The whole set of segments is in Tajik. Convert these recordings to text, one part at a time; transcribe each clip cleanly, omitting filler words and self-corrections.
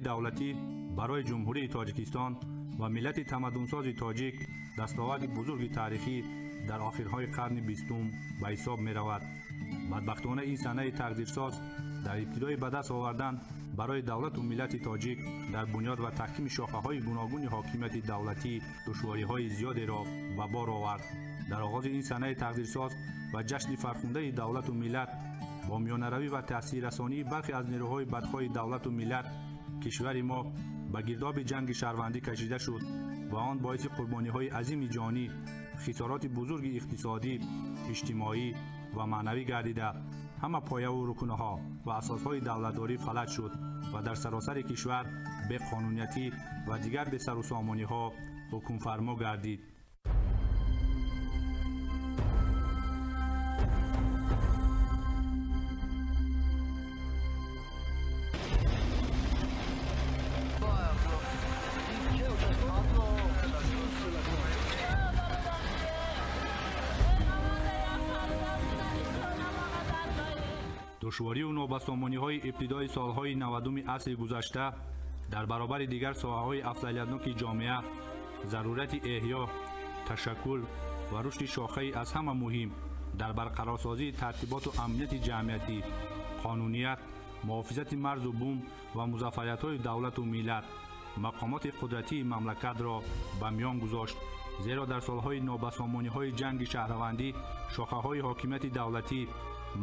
Давлатӣ барои Ҷумҳурии Тоҷикистон ва миллати тамаддунсози тоҷик дастоварди бузурги таърихӣ дар охирҳои қарни бистум ба ҳисоб меравад. Бадбахтона, ин санаи тақдирсоз дар ибтидои ба даст овардан барои давлату миллати тоҷик дар бунёд ва таҳкими шохаҳои гуногуни ҳокимияти давлатӣ душвориҳои зиёдеро ба бор овард. Дар оғози ин санаи тақдирсоз ва ҷашни фархундаи давлату миллат бо миёнаравӣ ва таъсиррасонии бархе аз нерӯҳои бадхоҳи давлату миллат кишвари мо ба гирдоби ҷанги шаҳрвандӣ кашида шуд ва он боиси қурбониҳои азими ҷонӣ, хисороти бузурги иқтисодӣ, иҷтимоӣ ва маънавӣ гардида, ҳама появу рукунҳо ва асосҳои давлатдорӣ фалаҷ шуд ва дар саросари кишвар беқонуниятӣ ва дигар бесарусомониҳо ҳукмфармо гардид. Душворию нобасомониҳои ибтидои солҳои 90-уми асри гузашта дар баробари дигар соҳаҳои афзалиятноки ҷомеа зарурати эҳё, ташаккул ва рушди шохаи аз ҳама муҳим дар барқарорсозии тартиботу амнияти ҷамъиятӣ, қонуният, муҳофизати марзу бум ва музаффариятҳои давлату миллат мақомоти қудратии мамлакатро ба миён гузошт. Зеро дар солҳои нобасомониҳои ҷанги шаҳрвандӣ шохаҳои ҳокимияти давлатӣ,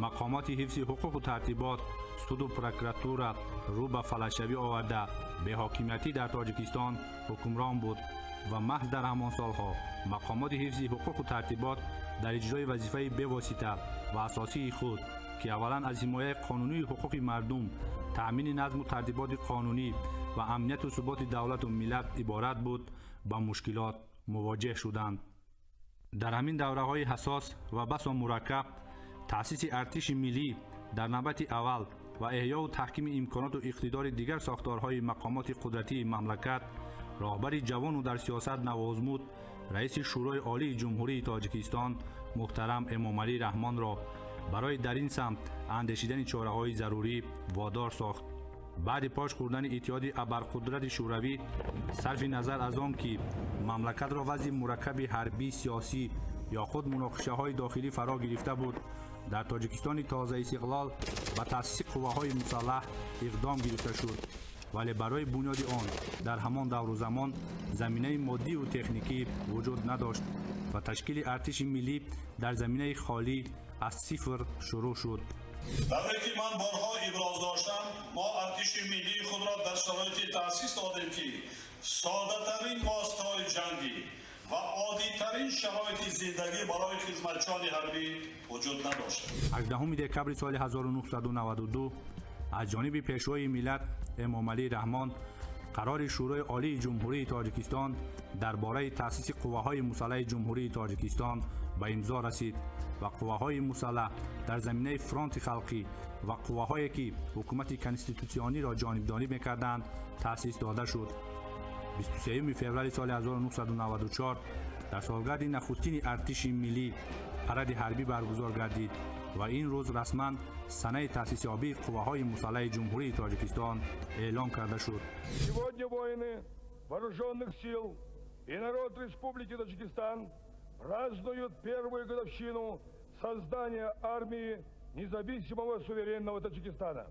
мақомоти ҳифзи ҳуқуқу тартибот, суду прокуратура рӯ ба фалаҷшавӣ оварда, беҳокимиятӣ дар Тоҷикистон ҳукмрон буд ва маҳз дар ҳамон солҳо мақомоти ҳифзи ҳуқуқу тартибот дар иҷрои вазифаи бевосита ва асосии худ, ки аввалан аз ҳимояи қонунии ҳуқуқи мардум, таъмини назму тартиботи қонунӣ ва амнияту суботи давлату миллат иборат буд, ба мушкилот мувоҷеҳ шуданд. Дар ҳамин давраҳои ҳассос ва басо мураккаб таъсиси артиши миллӣ дар навбати аввал ва эҳёву таҳкими имконоту иқтидори дигар сохторҳои мақомоти қудратии мамлакат роҳбари ҷавону дар сиёсат навозмуд, раиси Шӯрои Олии Ҷумҳурии Тоҷикистон муҳтарам Эмомалӣ Раҳмонро барои дар ин самт андешидани чораҳои зарурӣ водор сохт. Баъди пош хӯрдани Иттиҳоди абарқудрати Шӯравӣ, сарфи назар аз он ки мамлакатро вазъи мураккаби ҳарбӣ, сиёсӣ ё худ муноқишаҳои дохилӣ фаро гирифта буд, дар Тоҷикистони тозаистиқлол ба таъсиси қувваҳои мусаллаҳ иқдом гирифта шуд, вале барои бунёди он дар ҳамон давру замон заминаи моддию техникӣ вуҷуд надошт ва ташкили артиши миллӣ дар заминаи холӣ аз сифр шурӯъ шуд. Тавре ки ман борҳо иброз доштам, мо артиши миллии худро дар шароите таъсис додем, ки соддатарин воситаҳои ҷангӣ ва оддитарин шароити зиндагӣ барои хизматчиёни ҳарбӣ вуҷуд надошт. 18 декабри соли 1992 аз ҷониби Пешвои миллат Эмомалӣ Раҳмон қарори Шӯрои Олии Ҷумҳурии Тоҷикистон дар бораи таъсиси қувваҳои мусаллаҳи Ҷумҳурии Тоҷикистон ба имзо расид ва қувваҳои мусаллаҳ дар заминаи фронти халқӣ ва қувваҳое ки ҳукумати конститутсиониро ҷонибдорӣ мекарданд, таъсис дода шуд. 23 феврали соли 1994 дар солгарди нахустини артиши миллӣ паради ҳарбӣ баргузор гардид ва ин рӯз расман санаи таъсисёбии қувваҳои мусаллаҳи Ҷумҳурии Тоҷикистон эълон карда шуд. Сегодня воины вооруженных сил и народ Республики Таджикистан празднуют первую годовщину создания армии независимого суверенного Таджикистана.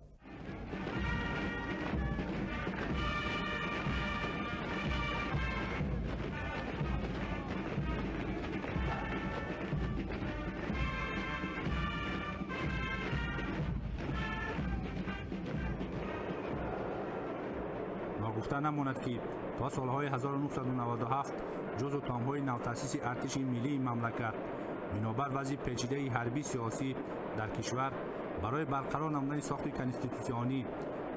Ногуфта намонад, ки то солҳои 1997 ҷузъу томҳои навтаъсиси артиши миллии мамлакат бинобар вазъи печидаи ҳарбӣ сиёсӣ дар кишвар барои барқарор намудани сохти конститутсионӣ,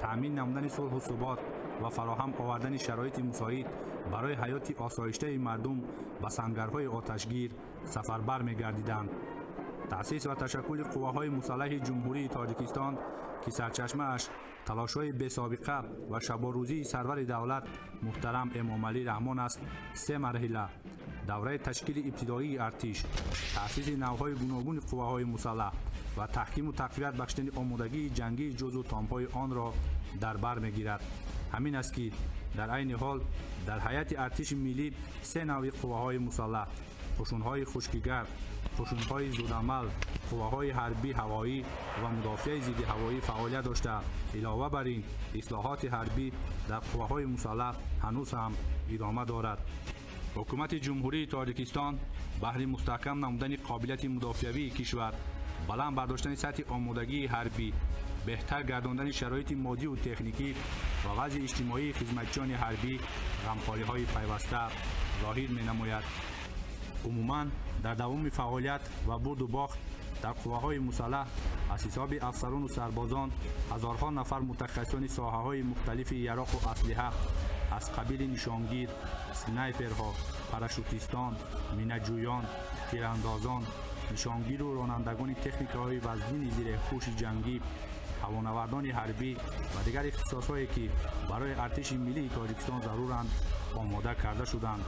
таъмин намудани сулҳу субот ва фароҳам овардани шароити мусоид барои ҳаёти осоиштаи мардум ба сангарҳои оташгир сафарбар мегардиданд. Таъсис ва ташаккули қувваҳои мусаллаҳи Ҷумҳурии Тоҷикистон, ки сарчашмааш талошҳои бесобиқа ва шаборӯзии сарвари давлат муҳтарам Эмомалӣ Раҳмон аст, се марҳила: давраи ташкили ибтидоии артиш, таъсиси навъҳои гуногуни қувваҳои мусаллаҳ ва таҳкиму тақвият бахшидани омодагии ҷангии ҷузъу томҳои онро дар бар мегирад. Ҳамин аст, ки дар айни ҳол дар ҳайати артиши миллӣ се навъи қувваҳои мусаллаҳ: қушунҳои хушкигард, қушунҳои зудамал, қувваҳои ҳарбӣ ҳавоӣ ва мудофиаи зидди ҳавоӣ фаъолият дошта, илова бар ин ислоҳоти ҳарбӣ дар қувваҳои мусаллаҳ ҳанӯз ҳам идома дорад. Ҳукумати Ҷумҳурии Тоҷикистон баҳри мустаҳкам намудани қобилияти мудофиавии кишвар, баланд бардоштани сатҳи омодагии ҳарбӣ, беҳтар гардондани шароити моддиву техникӣ ва вазъи иҷтимоии хизматчиёни ҳарбӣ ғамхориҳои пайваста зоҳир менамояд. Умуман, дар давоми фаъолият ва бурду бохт дар қувваҳои мусаллаҳ аз ҳисоби афсарону сарбозон ҳазорҳо нафар мутахассисони соҳаҳои мухталифи яроқу аслиҳа аз қабили нишонгир, снайперҳо, парашютистон, минаҷӯён, тирандозон, нишонгиру ронандагони техникаҳои вазнини зиреҳпӯши ҷангӣ, ҳавонавардони ҳарбӣ ва дигар ихтисосҳое, ки барои артиши миллии Тоҷикистон заруранд, омода карда шуданд.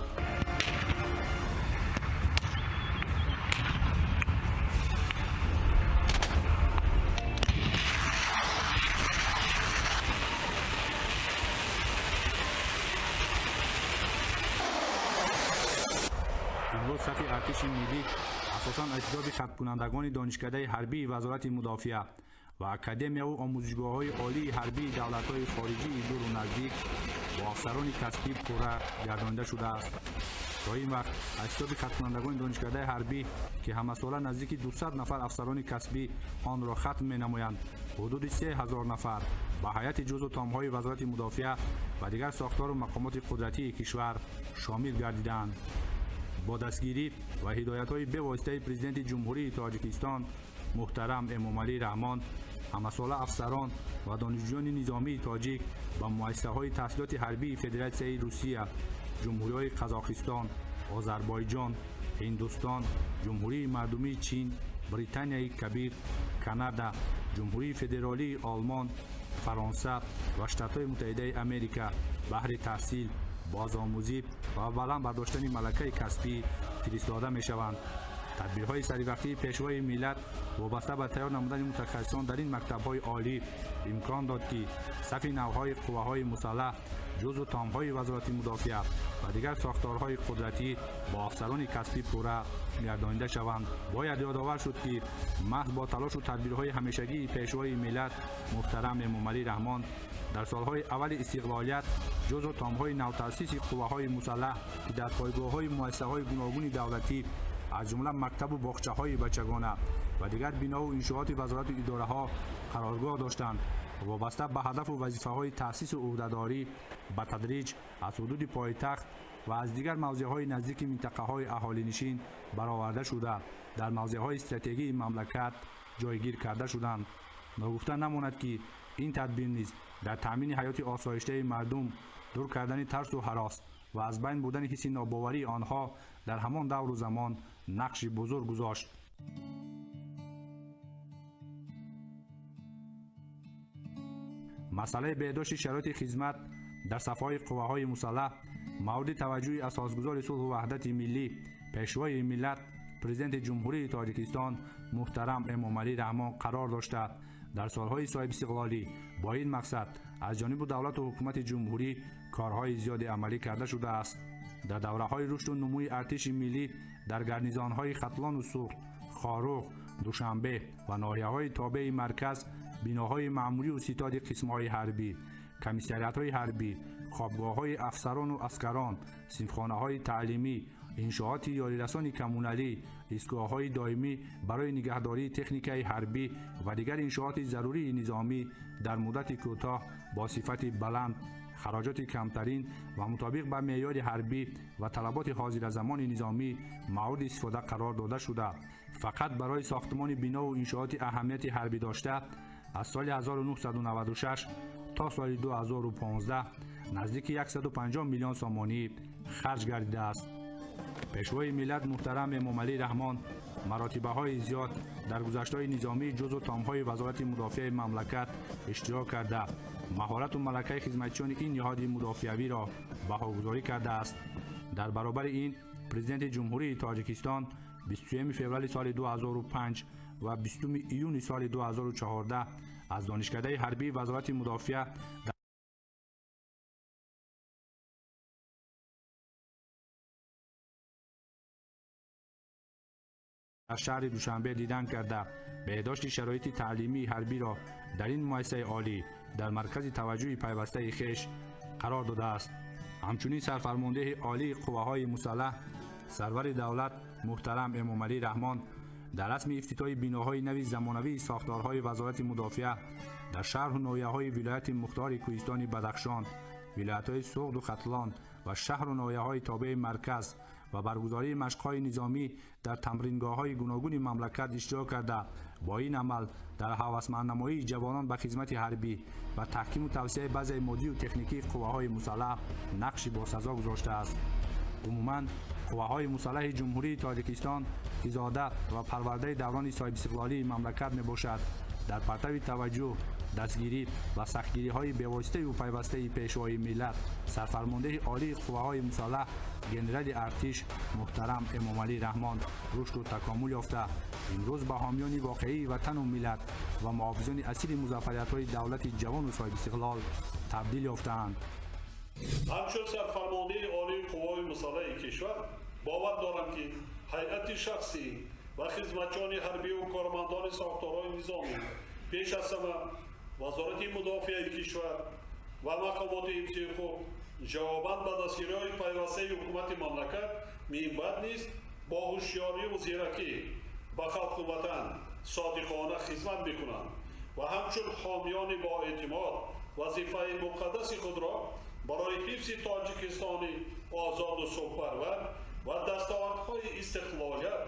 Имрӯз сафи артиши миллӣ асосан аз ҳисоби хатмкунандагони Донишкадаи ҳарбии Вазорати мудофиа ва академияву омӯзишгоҳҳои олии ҳарбии давлатҳои хориҷии дуру наздик бо афсарони касбӣ пурра гардонида шудааст. То ин вақт аз ҳисоби хатмкунандагони Донишкадаи ҳарбӣ, ки ҳамасола наздики 200 нафар афсарони касбӣ онро хатм менамоянд, ҳудуди 3000 нафар ба ҳайати ҷузъу томҳои Вазорати мудофиа ва дигар сохтору мақомоти қудратии кишвар шомил гардидаанд. Бо дастгирӣ ва ҳидоятҳои бевоситаи Президенти Ҷумҳурии Тоҷикистон муҳтарам Эмомалӣ Раҳмон ҳамасола афсарон ва донишҷӯёни низомии тоҷик ба муассисаҳои таҳсилоти ҳарбии Федератсияи Русия, Ҷумҳуриҳои Қазоқистон, Озарбойҷон, Ҳиндустон, Ҷумҳурии Мардумии Чин, Британияи Кабир, Канада, Ҷумҳурии Федералии Олмон, Фаронса ва Штатҳои Муттаҳидаи Америка баҳри таҳсил, бозомӯзӣ ва баланд бардоштани малакаи касбӣ фиристода мешаванд. Тадбирҳои саривақтии Пешвои миллат вобаста ба тайёр намудани мутахассисон дар ин мактабҳои олӣ имкон дод, ки сафи навъҳои қувваҳои мусаллаҳ, ҷузъу томҳои Вазорати мудофиа ва дигар сохторҳои қудратӣ бо афсарони касбӣ пурра гардонида шаванд. Бояд ёдовар шуд, ки маҳз бо талошу тадбирҳои ҳамешагии Пешвои миллат муҳтарам Эмомалӣ Раҳмон дар солҳои аввали истиқлолият ҷузъу томҳои навтаъсиси қувваҳои мусаллаҳ, ки дар пойгоҳҳои муассисаҳои гуногуни давлатӣ, аз ҷумла мактабу боғчаҳои бачагона ва дигар бинову иншооти вазорату идораҳо қароргоҳ доштанд, вобаста ба ҳадафу вазифаҳои таъсису ӯҳдадорӣ ба тадриҷ аз ҳудуди пойтахт ва аз дигар мавзеъҳои наздики минтақаҳои аҳолинишин бароварда шуда, дар мавзеъҳои стратегии мамлакат ҷойгир карда шуданд. Ногуфта намонад, ки ин тадбир низ дар таъмини ҳаёти осоиштаи мардум, дур кардани тарсу ҳарос ва аз байн бурдани ҳисси нобоварии онҳо дар ҳамон давру замон нақши бузург гузошт. Масъалаи беҳдошти шароити хизмат дар сафҳои қувваҳои мусаллаҳ мавриди таваҷҷӯҳи асосгузори сулҳу ваҳдати миллӣ, Пешвои миллат, Президенти Ҷумҳурии Тоҷикистон муҳтарам Эмомалӣ Раҳмон қарор дошта, дар солҳои соҳибистиқлолӣ бо ин мақсад аз ҷониби давлату ҳукумати ҷумҳурӣ корҳои зиёде амалӣ карда шудааст. Дар давраҳои рушду нумӯи артиши миллӣ дар гарнизонҳои Хатлону Суғд, Хоруғ, Душанбе ва ноҳияҳои тобеи марказ биноҳои маъмурию ситоди қисмҳои ҳарбӣ, комиссариатҳои ҳарбӣ, хобгоҳҳои афсарону аскарон, синфхонаҳои таълимӣ, иншооти ёрирасони коммуналӣ, истгоҳҳои доимӣ барои нигаҳдории техникаи ҳарбӣ ва дигар иншооти зарурии низомӣ дар муддати кӯтоҳ бо сифати баланд, хароҷоти камтарин ва мутобиқ ба меъёри ҳарбӣ ва талаботи ҳозиразамони низомӣ мавриди истифода қарор дода шуда, фақат барои сохтмони бинову иншооти аҳамияти ҳарбӣ дошта аз соли 1996 то соли 2015 наздики 150 миллион сомонӣ харҷ гардидааст. Пешвои миллат муҳтарам Эмомалӣ Раҳмон маротибаҳои зиёд дар гузаштҳои низомии ҷузъу томҳои Вазорати мудофиаи мамлакат иштирок карда, маҳорату малакаи хизматчиёни ин ниҳоди мудофиавиро баҳогузорӣ кардааст. Дар баробари ин Президенти Ҷумҳурии Тоҷикистон 23 феврали соли 2005 ва 20 июни соли 2014 аз Донишкадаи ҳарбии Вазорати мудофиа Шаҳри Душанбе дидан карда, беҳдошти шароити таълимии ҳарбиро дар ин муассисаи олӣ дар маркази таваҷҷӯҳи пайвастаи хеш қарор додааст. Ҳамчунин сарфармондеҳи олии қувваҳои мусаллаҳ, сарвари давлат муҳтарам Эмомалӣ Раҳмон дар расми ифтитоҳи биноҳои нави замонавии сохторҳои Вазорати мудофиа дар шаҳру ноҳияҳои вилояти мухтори Кӯҳистони Бадахшон, вилоятҳои Суғду Хатлон ва шаҳру ноҳияҳои тобеи марказ ва баргузории машқҳои низомӣ дар тамрингоҳҳои гуногуни мамлакат иштирок карда, бо ин амал дар ҳавасманднамоии ҷавонон ба хизмати ҳарбӣ ва таҳкиму тавсияи базаи моддию техникии қувваҳои мусаллаҳ нақши босазо гузоштааст. Умуман, қувваҳои мусаллаҳи Ҷумҳурии Тоҷикистон, ки зода ва парвардаи даврони соҳибистиқлолии мамлакат мебошад, дар партави таваҷҷӯҳ, дастгирӣ ва сахтгириҳои бевоситаю пайвастаи Пешвои миллат, сарфармондеҳи олии қувваҳои мусаллаҳ, генерали артиш муҳтарам Эмомалӣ Раҳмон рушду такомул ёфта, имрӯз ба ҳомиёни воқеии ватану миллат ва муҳофизони асили музаффариятҳои давлати ҷавону соҳибистиқлол табдил ёфтаанд. Ҳамчун сарфармондеҳи олии қувваҳои мусаллаҳи кишвар бовар дорам, ки ҳайати шахсӣ ва хизматчиёни ҳарбию кормандони сохторҳои низомӣ, пеш аз ҳама Вазорати мудофиаи кишвар ва мақомоти ҳифзи ҳуқуқ, ҷавобан ба дастгириҳои пайвастаи ҳукумати мамлакат минбаъд низ бо ҳушёриву зиракӣ ба халқу ватан содиқона хизмат мекунанд ва ҳамчун ҳомиёни боэътимод вазифаи муқаддаси худро барои ҳифзи Тоҷикистони озоду сулҳпарвар ва дастовардҳои истиқлолият,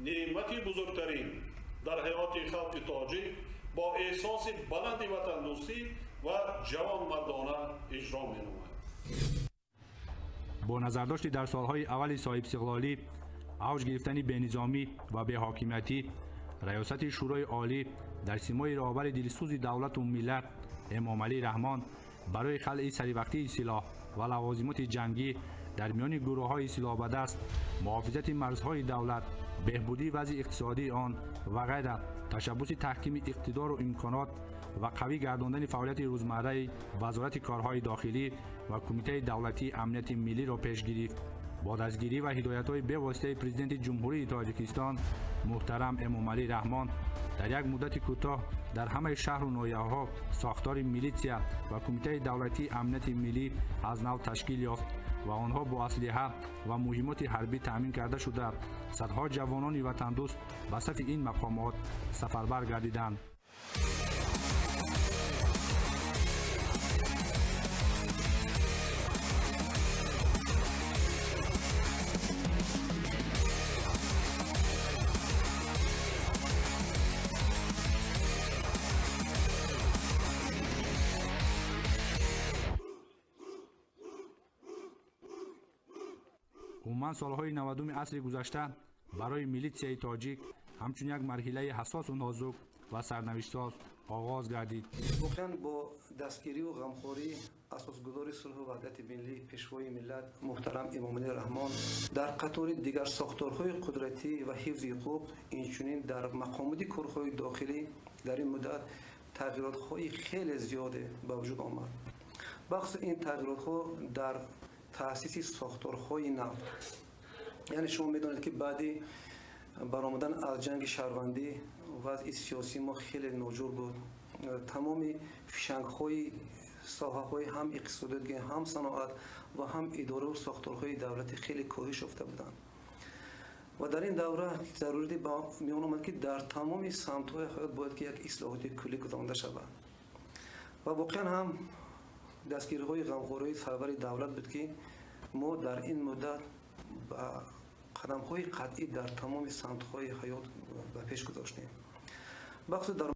неъмати бузургтарин дар ҳаёти халқи тоҷик, бо эҳсоси баланди ватандӯстӣ ва ҷавонмардона иҷро менамояд. Бо назардошти дар солҳои аввали соҳибистиқлолӣ авҷ гирифтани бенизомӣ ва беҳокимиятӣ, Раёсати Шӯрои Олӣ дар симои роҳбари дилсӯзи давлату миллат Эмомалӣ Раҳмон барои халъи саривақтии силоҳ ва лавозимоти ҷангӣ дар миёни гурӯҳҳои силоҳбадаст, муҳофизати марзҳои давлат, беҳбудии вазъи иқтисодии он ва ғайра, ташаббуси таҳкими иқтидору имконот ва қавӣ гардондани фаъолияти рӯзмарраи Вазорати корҳои дохилӣ ва Кумитаи давлатии амнияти миллиро пеш гирифт. Бо дастгирӣ ва ҳидоятҳои бевоситаи Президенти Ҷумҳурии Тоҷикистон муҳтарам Эмомалӣ Раҳмон дар як муддати кӯтоҳ дар ҳамаи шаҳру ноҳияҳо сохтори милитсия ва Кумитаи давлатии амнияти миллӣ аз нав ташкил ёфт ва онҳо бо аслиҳа ва муҳимоти ҳарбӣ таъмин карда шуда, садҳо ҷавонони ватандӯст ба сафи ин мақомот сафарбар гардиданд. Умуман, солҳои 90-уми асри гузашта барои милитсияи тоҷик ҳамчун як марҳилаи ҳассосу нозук ва сарнавиштсоз оғоз гардид. Воқеан, бо дастгириву ғамхории асосгузори сулҳу ваҳдати миллӣ, Пешвои миллат муҳтарам Эмомалӣ Раҳмон, дар қатори дигар сохторҳои қудратӣ ва ҳифзи ҳуқуқ, инчунин дар мақомоти корҳои дохилӣ дар ин муддат тағйиротҳои хеле зиёде ба вуҷуд омад. Бахусус ин тағйиротҳо дар таъсиси сохторҳои нав. Яъне шумо медонед, ки баъди баромадан аз ҷанги шаҳрвандӣ вазъи сиёсии мо хеле ноҷур буд. Тамоми фишангҳои соҳаҳои ҳам иқтисодиёт, ҳам саноат ва ҳам идораву сохторҳои давлатӣ хеле коҳиш ёфта буданд. Ва дар ин давра зарурате ба миён омад, ки дар тамоми самтҳои ҳаёт бояд ки як ислоҳоти куллӣ гузаронда шавад. Ва воқеан ҳам дастгириҳои ғамхориҳои сарвари давлат буд, ки мо дар ин муддат ба қадамҳои қатъӣ дар тамоми самтҳои ҳаёт ба пеш гузоштем. Бахусус дар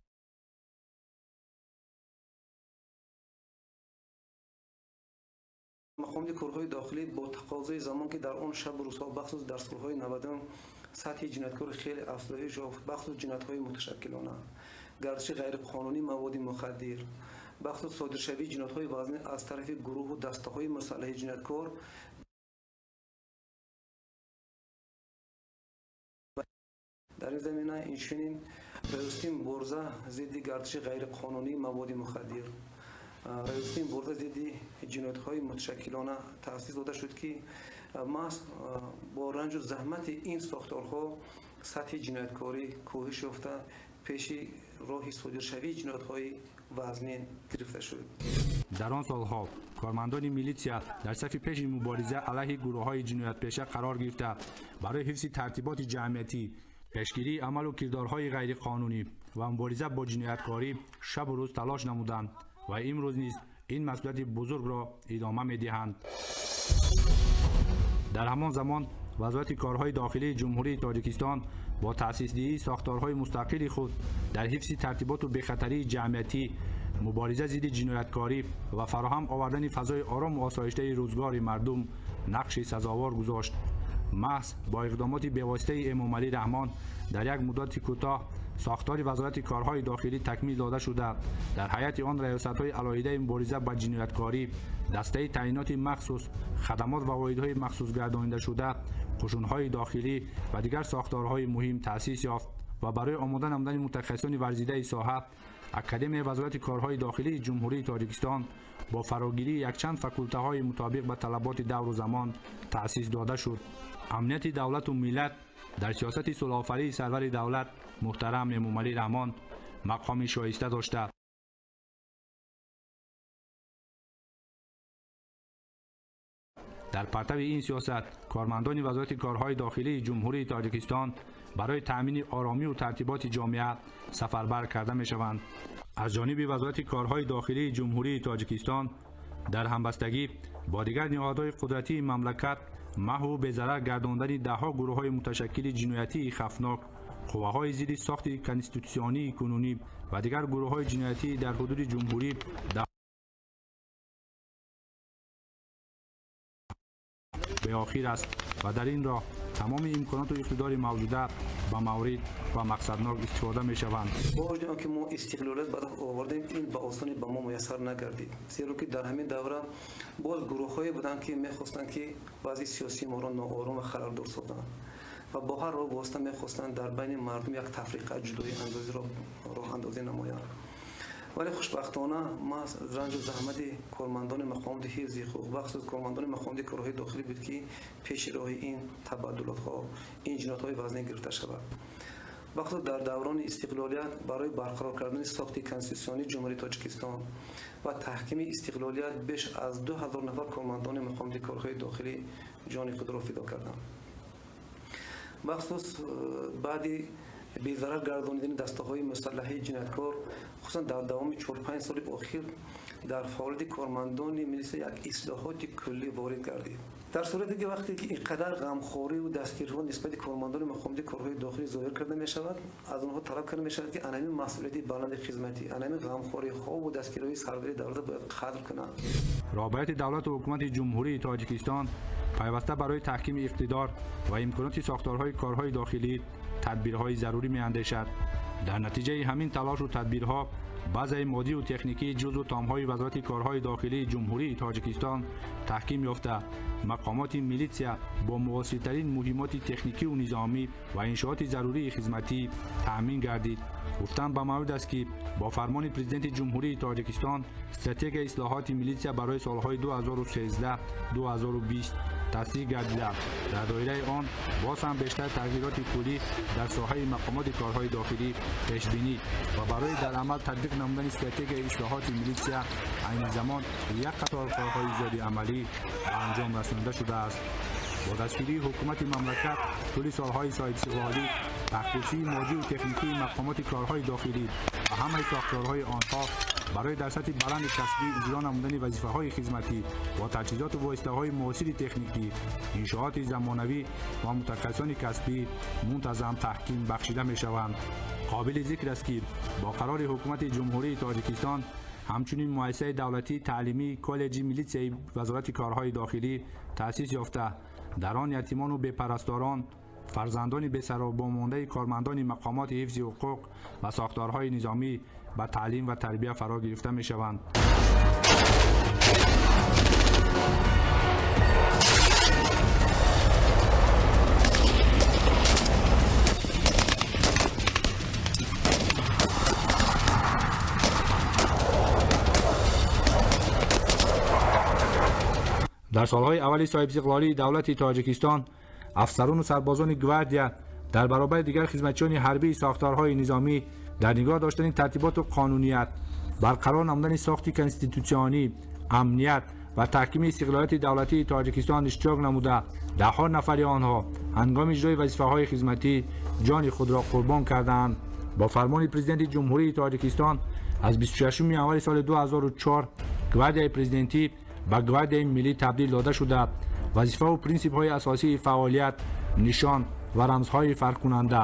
мақомоти корҳои дохилӣ бо тақозои замон, ки дар он шабу рӯзҳо, бахусус дар солҳои 90-ум, сатҳи ҷинояткорӣ хеле афзоиш ёфт, бахусус ҷиноятҳои муташаккилона, гардиши ғайриқонунии маводи мухаддир, бахусус содиршавии ҷиноятҳои вазнин аз тарафи гурӯҳу дастаҳои мусаллаҳи ҷинояткор. Дар ин замина инчунин раёсати мубориза зидди гардиши ғайриқонунии маводи мухаддир, раёсати мубориза зидди ҷиноятҳои муташаккилона таъсис дода шуд, ки маҳз бо ранҷу заҳмати ин сохторҳо Сатҳи ҷинояткорӣ коҳиш ёфта, пеши роҳи содиршавии ҷиноятҳои вазнин гирифта шуд. Дар он солҳо кормандони милитсия дар сафи пеши мубориза алайҳи гурӯҳҳои ҷиноятпеша қарор гирифта, барои ҳифзи тартиботи ҷамъиятӣ, пешгирии амалу кирдорҳои ғайриқонунӣ ва мубориза бо ҷинояткорӣ шабу рӯз талош намуданд ва имрӯз низ ин масъулияти бузургро идома медиҳанд. Дар ҳамон замон Вазорати корҳои дохилии Ҷумҳурии Тоҷикистон бо таъсисдиҳии сохторҳои мустақили худ дар ҳифзи тартиботу бехатарии ҷамъиятӣ, мубориза зидди ҷинояткорӣ ва фароҳам овардани фазои орому осоиштаи рӯзгори мардум нақши сазовор гузошт. Маҳз бо иқдомоти бевоситаи Эмомалӣ Раҳмон дар як муддати кӯтоҳ сохтори Вазорати корҳои дохилӣ такмил дода шуда, дар ҳайати он раёсатҳои алоҳидаи мубориза ба ҷинояткорӣ, дастаи таъиноти махсус, хадамот ва воҳидҳои махсусгардонидашуда, қушунҳои дохилӣ ва дигар сохторҳои муҳим таъсис ёфт ва барои омода намудани мутахассисони варзидаи соҳа Академияи Вазорати корҳои дохилии Ҷумҳурии Тоҷикистон бо фарогирии якчанд факултаҳои мутобиқ ба талаботи давру замон таъсис дода шуд. Амнияти давлату миллат дар сиёсати сулҳофарии сарвари давлат муҳтарам Эмомалӣ Раҳмон мақоми шоиста дошта, дар партави ин сиёсат кормандони Вазорати корҳои дохилии Ҷумҳурии Тоҷикистон барои таъмини оромию тартиботи ҷомеа сафарбар карда мешаванд. Аз ҷониби Вазорати корҳои дохилии Ҷумҳурии Тоҷикистон дар ҳамбастагӣ бо дигар ниҳодҳои қудратии мамлакат маҳву безарар гардондани даҳҳо гурӯҳҳои муташаккили ҷиноятии хафнок, қувваҳои зидди сохти конститутсионии кунунӣ ва дигар гурӯҳҳои ҷиноятӣ дар ҳудуди ҷумҳурӣ беохир аст ва дар ин роҳ тамоми имконоту иқтидори мавҷуда ба маврид ва мақсаднок истифода мешаванд. Бо вуҷуди он ки мо истиқлолият ба даст овардем, ин ба осонӣ ба мо муяссар нагардид, зеро ки дар ҳамин давра боз гурӯҳҳое буданд, ки мехостанд, ки вазъи сиёсии моро ноором ва халалдор созанд ва бо ҳар роҳ восита мехостанд дар байни мардум як тафриқа, ҷудои андозиро роҳандозӣ намоянд. Вале хушбахтона маҳз ранҷу заҳмати кормандони мақомоти ҳифзи ҳуқуқ, бахусус кормандони мақомоти корҳои дохилӣ буд, ки пеши роҳи ин табаддулотҳо, ин ҷиноятҳои вазнин гирифта шавад. Бахусус дар даврони истиқлолият барои барқарор кардани сохти конститутсионии Ҷумҳурии Тоҷикистон ва таҳкими истиқлолият беш аз 2000 нафар кормандони мақомоти корҳои дохилӣ ҷони худро фидо карданд. Бахусус баъди безарар гардонидани дастаҳои мусаллаҳи ҷинояткор, хусусан дар давоми 4-5 соли охир дар фаъолияти кормандони милисия як ислоҳоти куллӣ ворид гардид. Дар сурате ки вақте ки ин қадар ғамхориву дастгириҳо нисбати кормандони мақомоти корҳои дохилӣ зоҳир карда мешавад, аз онҳо талаб карда мешавад, ки анамин масъулияти баланди хизматӣ, анамин ғамхориҳову дастгириҳои сарвари давлат бояд қадр кунанд. Роҳбарияти давлату ҳукумати Ҷумҳурии Тоҷикистон пайваста барои таҳкими иқтидор ва имконоти сохторҳои корҳои дохилӣ тадбирҳои зарурӣ меандешад. Дар натиҷаи ҳамин талошу тадбирҳо базаи моддию техникии ҷузъу томҳои Вазорати корҳои дохилии Ҷумҳурии Тоҷикистон таҳким ёфта, мақомоти милитсия бо муосиртарин муҳимоти техникию низомӣ ва иншооти зарурии хизматӣ таъмин гардид. Гуфтан ба маврид аст, ки бо фармони Президенти Ҷумҳурии Тоҷикистон стратегияи ислоҳоти милитсия барои солҳои 2013-2020 тасдиқ гардида, дар доираи он боз ҳам бештар тағйироти куллӣ дар соҳаи мақомоти корҳои дохилӣ пешбинӣ ва барои дар амал татбиқ намудани стратегияи ислоҳоти милитсия айни замон як қатор корҳои зиёди амалӣ ба анҷом расонида шудааст. Бо дастгирии ҳукумати мамлакат тӯли солҳои соҳибистиқлолӣ таҳкурсии моддию техникии мақомоти корҳои дохилӣ ва ҳамаи сохторҳои онҳо барои дар сатҳи баланди касбӣ иҷро намудани вазифаҳои хизматӣ бо таҷҳизоту воситаҳои муосири техникӣ, иншооти замонавӣ ва мутахассисони касбӣ мунтазам таҳким бахшида мешаванд. Қобили зикр аст, ки бо қарори Ҳукумати Ҷумҳурии Тоҷикистон ҳамчунин муассисаи давлатии таълимии коллеҷи милитсияи Вазорати корҳои дохилӣ таъсис ёфта, дар он ятимону бепарасторон, фарзандони бесаробомондаи кормандони мақомоти ҳифзи ҳуқуқ ва сохторҳои низомӣ ба таълим ва тарбия фаро гирифта мешаванд. Дар солҳои аввали соҳибистиқлолии давлати Тоҷикистон афсарону сарбозони гвардия дар баробари дигар хизматчиёни ҳарбии сохторҳои низомӣ дар нигоҳ доштани тартиботу қонуният, барқарор намудани сохти конститутсионӣ, амният ва таҳкими истиқлолияти давлатии Тоҷикистон иштирок намуда, даҳҳо нафари онҳо ҳангоми иҷрои вазифаҳои хизматӣ ҷони худро қурбон кардаанд. Бо фармони Президенти Ҷумҳурии Тоҷикистон аз 26 январи соли 2004 Гвардияи президентӣ ба Гвардияи миллӣ табдил дода шуда, вазифаву принсипҳои асосии фаъолият, нишон ва рамзҳои фарқкунанда,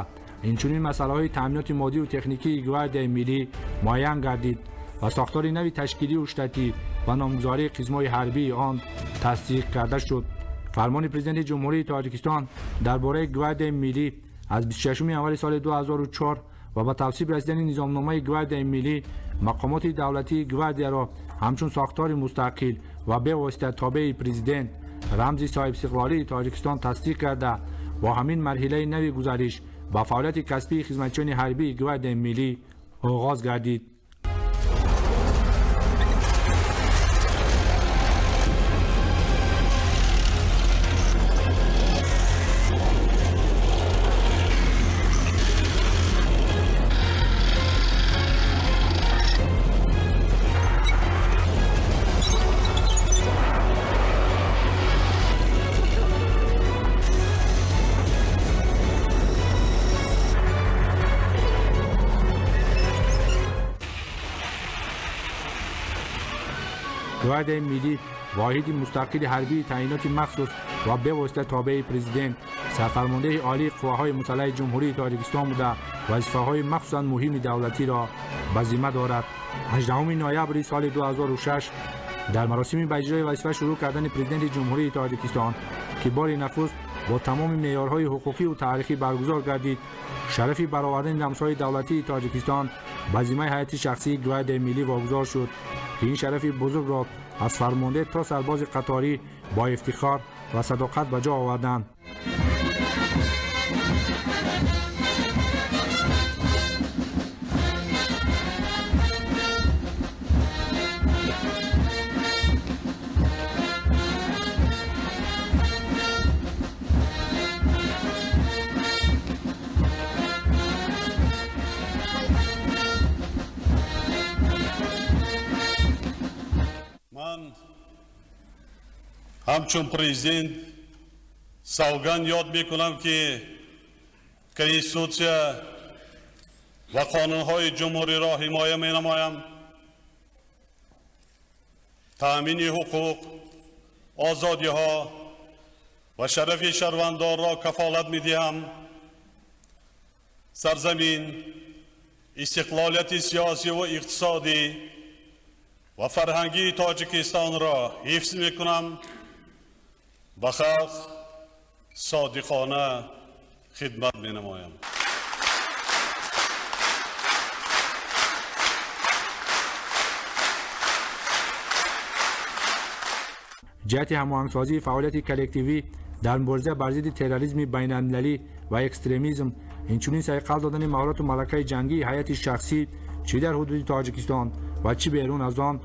инчунин масъалаҳои таъминоти моддиву техникии Гвардияи миллӣ муайян гардид ва сохтори нави ташкилию штатӣ ва номгузории қисмҳои ҳарбии он тасдиқ карда шуд. Фармони Президенти Ҷумҳурии Тоҷикистон дар бораи Гвардияи миллӣ аз 26 январи соли 2004 ва ба тавсиб расидани низомномаи Гвардияи миллӣ мақомоти давлатии гвардияро ҳамчун сохтори мустақил ва бевосита тобеи президент, рамзи соҳибистиқлолии Тоҷикистон тасдиқ карда, бо ҳамин марҳилаи нави гузариш ба фаъолияти касбии хизматчиёни ҳарбии Гвардияи миллӣ оғоз гардид. Гвардияи миллӣ воҳиди мустақили ҳарбии таъиноти махсус ва бевосита тобеи президент, сарфармондеҳи олии қувваҳои мусаллаҳи Ҷумҳурии Тоҷикистон буда, вазифаҳои махсусан муҳими давлатиро ба зимма дорад. 18 ноябри соли 2006 дар маросими ба иҷрои вазифа шурӯъ кардани Президенти Ҷумҳурии Тоҷикистон, ки бори нахуст бо тамоми меъёрҳои ҳуқуқиву таърихӣ баргузор гардид, шарафи баровардани рамзҳои давлатии Тоҷикистон ба зиммаи ҳайати шахсии Гвардияи миллӣ вогузор шуд, ки ин шарафи бузургро аз фармондеҳ то сарбози қаторӣ бо ифтихор ва садоқат ба ҷо оварданд. Ҳамчун президент савганд ёд мекунам, ки Конститутсия ва қонунҳои ҷумҳуриро ҳимоя менамоям, таъмини ҳуқуқ, озодиҳо ва шарафи шаҳрвандонро кафолат медиҳам, сарзамин, истиқлолияти сиёсӣ ва иқтисодӣ ва фарҳангии Тоҷикистонро ҳифз мекунам, ба халқ содиқона хидмат менамоям. Ҷиҳати ҳамоҳангсозии фаъолияти коллективӣ дар мубориза бар зидди терроризми байналмилалӣ ва экстремизм, инчунин сайқал додани маҳорату малакаи ҷангии ҳайати шахсӣ чӣ дар ҳудуди Тоҷикистон ва чӣ берун аз он,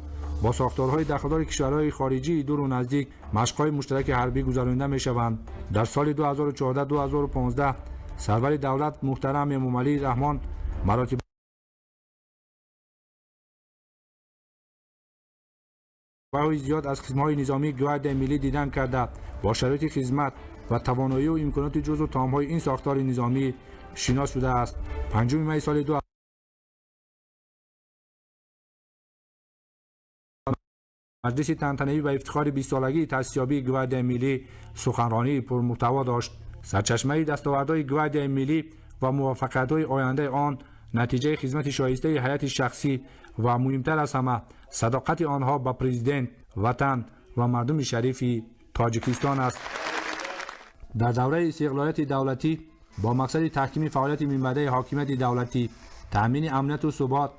бо сохторҳои дахлдори кишварҳои хориҷии дуру наздик машқҳои муштараки ҳарбӣ гузаронида мешаванд. Дар соли 2014-2015 сарвари давлат муҳтарам Эмомалӣ Раҳмон маротибаҳои зиёд аз қисмҳои низомии Гвардияи миллӣ дидан карда, бо шароити хизмат ва тавоноию имконоти ҷузъу таомҳои ин сохтори низомӣ шинос шудааст. 5 майи соли 2 маҷлиси тантанавӣ ба ифтихори 20-солагии таъсисёбии Гвардияи миллӣ суханронии пурмуҳтаво дошт. Сарчашмаи дастовардҳои Гвардияи миллӣ ва муваффақиятҳои ояндаи он натиҷаи хизмати шоистаи ҳайати шахсӣ ва муҳимтар аз ҳама садоқати онҳо ба президент, ватан ва мардуми шарифи Тоҷикистон аст. Дар давраи истиқлолияти давлатӣ бо мақсади таҳкими фаъолияти минбаъдаи ҳокимияти давлатӣ, таъмини амнияту субот,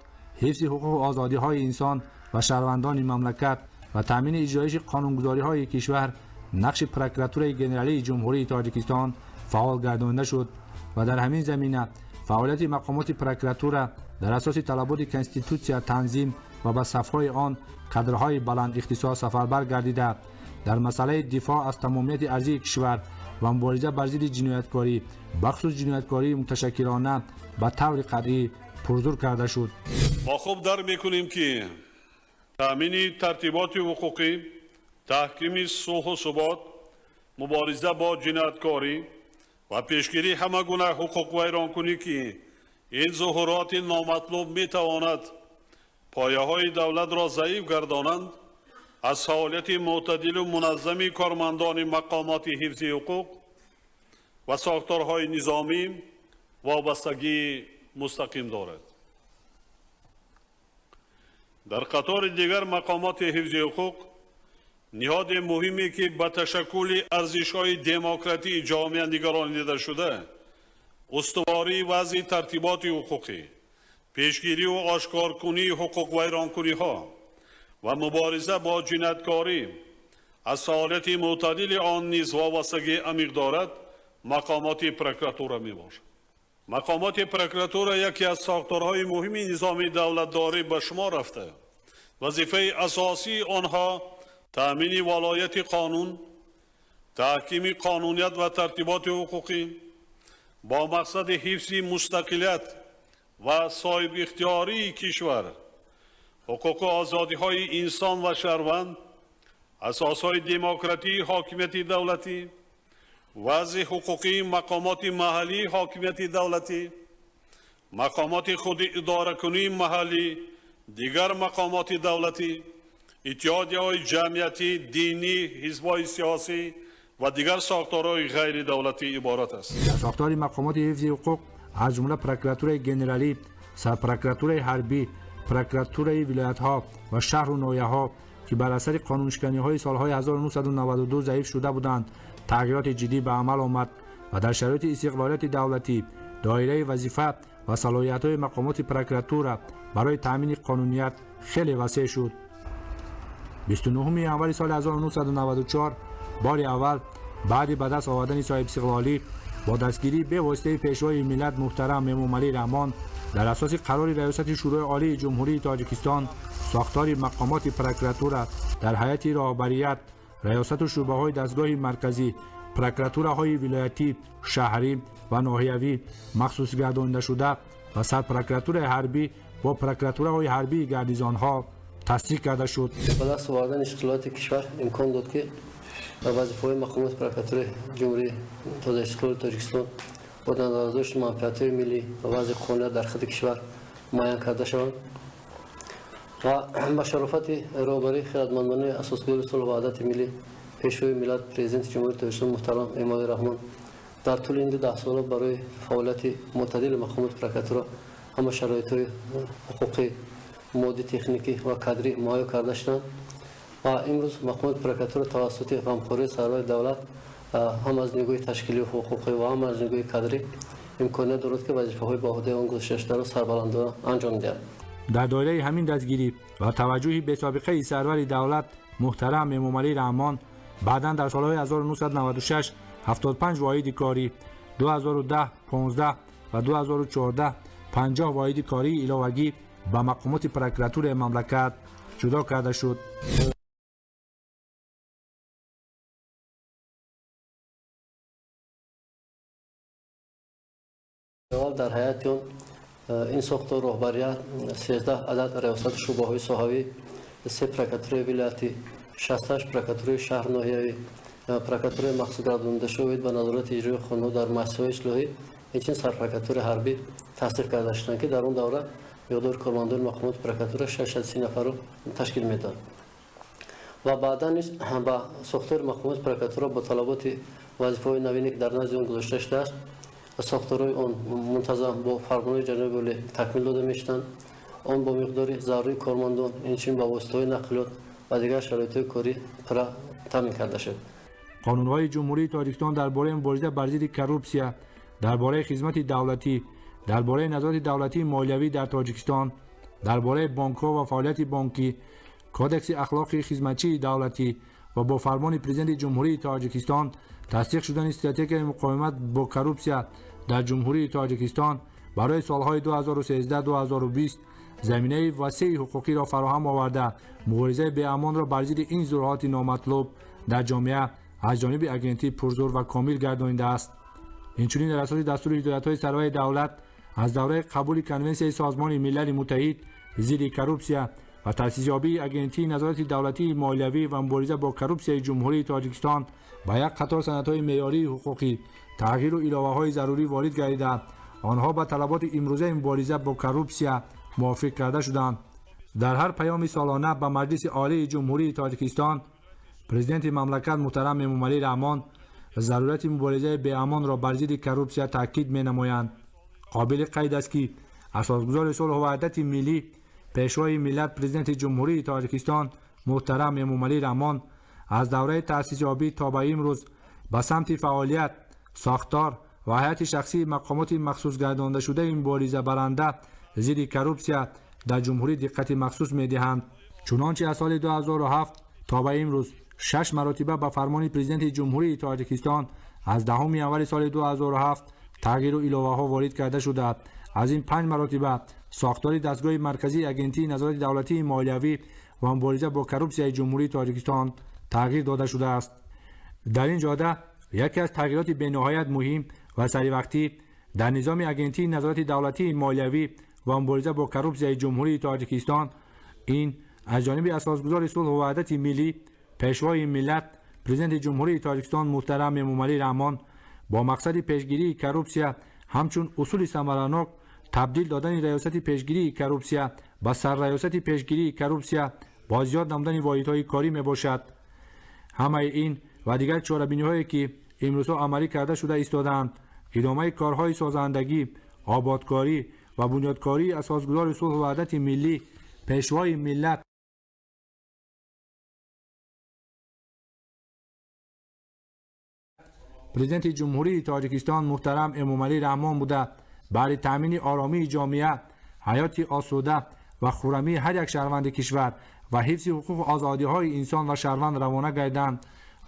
ҳифзи ҳуқуқу озодиҳои инсон ва шаҳрвандони мамлакат ва таъмини иҷроиши қонунгузориҳои кишвар, нақши Прокуратураи Генералии Ҷумҳурии Тоҷикистон фаъол гардонида шуд ва дар ҳамин замина фаъолияти мақомоти прокуратура дар асоси талаботи Конститутсия танзим ва ба сафҳои он кадрҳои баландихтисос сафарбар гардида, дар масъалаи дифоъ аз тамомияти арзии кишвар ва мубориза бар зидди ҷинояткорӣ, бахусус ҷинояткории муташаккилона ба таври қатъӣ пурзур карда шуд. Мо хуб дарк мекунем, ки таъмини тартиботи ҳуқуқӣ, таҳкими сулҳу субот, мубориза бо ҷинояткорӣ ва пешгирии ҳама гуна ҳуқуқвайронкунӣ, ки ин зуҳуроти номатлуб метавонад пояҳои давлатро заиф гардонанд, аз фаъолияти мӯътадилу муназзами кормандони мақомоти ҳифзи ҳуқуқ ва сохторҳои низомӣ вобастагии мустақим дорад. Дар қатори дигар мақомоти ҳифзи ҳуқуқ ниҳоди муҳиме, ки ба ташаккули арзишҳои демократии ҷомеа нигаронида шуда, устувории вазъи тартиботи ҳуқуқӣ, пешгириву ошкоркунии ҳуқуқвайронкуниҳо ва мубориза бо ҷинояткорӣ аз фаъолияти мӯътадили он низ вобастагии амиқ дорад, мақомоти прокуратура мебошад. Мақомоти прокуратура яке аз сохторҳои муҳими низоми давлатдорӣ ба шумор рафта, вазифаи асосии онҳо таъмини валояти қонун, таҳкими қонуният ва тартиботи ҳуқуқӣ бо мақсади ҳифзи мустақилият ва соҳибихтиёрии кишвар, ҳуқуқу озодиҳои инсон ва шаҳрванд, асосҳои демократии ҳокимияти давлатӣ, вазъи ҳуқуқии мақомоти маҳаллии ҳокимияти давлатӣ, мақомоти худидоракунии маҳаллӣ, дигар мақомоти давлатӣ, иттиҳодияҳои ҷамъиятӣ, динӣ, ҳизбҳои сиёсӣ ва дигар сохторҳои ғайридавлатӣ иборат аст. Дар сохтори мақомоти ҳифзи ҳуқуқ аз ҷумла прокуратураи генералӣ, сарпрокуратураи ҳарбӣ, прокуратураи вилоятҳо ва шаҳру ноҳияҳо, ки бар асари қонуншиканиҳои солҳои 1992 заиф шуда буданд, тағйироти ҷиддӣ ба амал омад ва дар шароити истиқлолияти давлатӣ доираи вазифа ва салоҳиятҳои мақомоти прокуратура барои таъмини қонуният хеле васеъ шуд. 29 январи соли 1994 бори аввал баъди ба даст овардани соҳибистиқлолӣ бо дастгирии бевоситаи пешвои миллат муҳтарам Эмомалӣ Раҳмон дар асоси қарори Раёсати Шӯрои Олии Ҷумҳурии Тоҷикистон сохтори мақомоти прокуратура дар ҳайати роҳбарият, раёсату шӯъбаҳои дастгоҳи марказӣ, прокуратураҳои вилоятӣ, шаҳрӣ ва ноҳиявӣ махсус гардонида шуда ва сарпрокуратураи ҳарбӣ бо прокуратураҳои ҳарбии гарнизонҳо тасдиқ карда шуд. Ба даст овардани истиқлолияти кишвар имкон дод, ки ба вазифаҳои мақомоти прокуратураи Ҷумҳурии Тозаистиқлоли Тоҷикистон бо назардошти манфиатҳои миллӣ ва вазъи қонуният дар худи кишвар муайян карда шаванд ва ба шарофати роҳбарии хирадмандонаи асосгузори сулҳу ваҳдати миллӣ, пешвои миллат, президенти Ҷумҳурии Тоҷикистон муҳтарам Эмомалӣ Раҳмон дар тӯли ин ду даҳсола барои фаъолияти мӯътадили мақомоти прокуратура ҳама шароитҳои ҳуқуқӣ, моддӣ, техникӣ ва кадрӣ муҳайё карда шуданд ва имрӯз мақомоти прокуратура тавассути ғамхории сарвари давлат ҳам аз нигоҳи ташкилию ҳуқуқӣ ва ҳам аз нигоҳи кадрӣ имконият дорад, ки вазифаҳои ба уҳдаи он гузошташударо сарбаландона анҷом диҳад. Дар доираи ҳамин дастгирӣ ва таваҷҷӯҳи бесобиқаи сарвари давлат муҳтарам Эмомалӣ Раҳмон баъдан дар солҳои 1996 75 воҳиди корӣ, 2010 15 ва 2014 50 воҳиди кории иловагӣ ба мақомоти прокуратураи мамлакат ҷудо карда шуд. Дар ҳайати он ин сохтор роҳбарият 13 адад раёсату шӯъбаҳои соҳавӣ, 3 прокуратураи вилоятӣ, 68 прокуратураи шаҳр ноҳиявӣ, прокуратураи махсусгардонидашуда оид ба назорати иҷрои қонунҳо дар муассисаҳои ислоҳӣ, инчунин сарпрокуратураи ҳарбӣ тасдиқ карда шуданд, ки дар он давра миқдори кормандони мақомоти прокуратура 630 нафарро ташкил медод. Ва баъдан низ ба сохтори мақомоти прокуратура бо талаботи вазифаҳои навине, ки дар назди он гузошта шудааст, сохторҳои он мунтазам бо фармонҳои ҷаноби олӣ такмил дода мешуданд. Он бо миқдори зарурии кормандон, инчунин ба воситаҳои нақлиёт ва дигар шароитҳои корӣ пурра таъмин карда шуд. Қонунҳои Ҷумҳурии Тоҷикистон дар бораи мубориза бар зидди коррупсия, дар бораи хизмати давлатӣ, дар бораи назорати давлатии молиявӣ дар Тоҷикистон, дар бораи бонкҳо ва фаъолияти бонкӣ, кодекси ахлоқи хизматчии давлатӣ ва бо фармони президенти Ҷумҳурии Тоҷикистон тасдиқ шудани стратегияи муқовимат бо коррупсия дар Ҷумҳурии Тоҷикистон барои солҳои 2013-2020 заминаи васеи ҳуқуқиро фароҳам оварда, муборизаи беамонро бар зидди ин зуҳуроти номатлуб дар ҷомеа аз ҷониби агентӣ пурзур ва комил гардонидааст. Инчунин дар асоси дастуру ҳидоятҳои сарвари давлат аз давраи қабули Конвенсияи Созмони Милали Муттаҳид зидди коррупсия ва таъсисёбии Агентии назорати давлатии молиявӣ ва мубориза бо коррупсияи Ҷумҳурии Тоҷикистон ба як қатор санадҳои меъёрии ҳуқуқӣ тағйиру иловаҳои зарурӣ ворид гардида, онҳо ба талаботи имрӯзаи мубориза бо коррупсия мувофиқ карда шуданд. Дар ҳар паёми солона ба Маҷлиси Олии Ҷумҳурии Тоҷикистон президенти мамлакат муҳтарам Эмомалӣ Раҳмон зарурати муборизаи беамонро бар зидди коррупсия таъкид менамоянд. Қобили қайд аст, ки асосгузори сулҳу ваҳдати миллӣ, пешвои миллат, президенти Ҷумҳурии Тоҷикистон муҳтарам Эмомалӣ Раҳмон аз давраи таъсисёбӣ то ба имрӯз ба самти фаъолият, сохтор ва ҳайати шахсии мақомоти махсусгардондашудаи муборизабаранда зидди коррупсия дар ҷумҳурӣ диққати махсус медиҳанд. Чунончи аз соли 2007 то ба имрӯз 6 маротиба ба фармони президенти Ҷумҳурии Тоҷикистон аз 10 январи соли 2007 тағйиру иловаҳо ворид карда шуда, аз ин 5 маротиба сохтори дастгоҳи марказии Агентии назорати давлатии молиявӣ ва мубориза бо коррупсияи Ҷумҳурии Тоҷикистон тағйир дода шудааст. Дар ин ҷода яке аз тағйироти бениҳоят муҳим ва саривақтӣ дар низоми Агентии назорати давлатии молиявӣ ва мубориза бо коррупсияи Ҷумҳурии Тоҷикистон ин аз ҷониби асосгузори сулҳу ваҳдати миллӣ, пешвои миллат, президенти Ҷумҳурии Тоҷикистон муҳтарам Эмомалӣ Раҳмон бо мақсади пешгирии коррупсия ҳамчун усули самаранок табдил додани раёсати пешгирии коррупсия ба сарраёсати пешгирии коррупсия бо зиёд намудани воҳидҳои корӣ мебошад. Ҳамаи ин ва дигар чорабиниҳое, ки имрӯзҳо амалӣ карда шуда истодаанд, идомаи корҳои созандагӣ, ободкорӣ ва бунёдкории асосгузори сулҳу ваҳдати миллӣ, пешвои миллат, президенти Ҷумҳурии Тоҷикистон муҳтарам Эмомалӣ Раҳмон буда, баҳри таъмини оромии ҷомеа, ҳаёти осуда ва хуррамии ҳар як шаҳрванди кишвар ва ҳифзи ҳуқуқу озодиҳои инсон ва шаҳрванд равона гарданд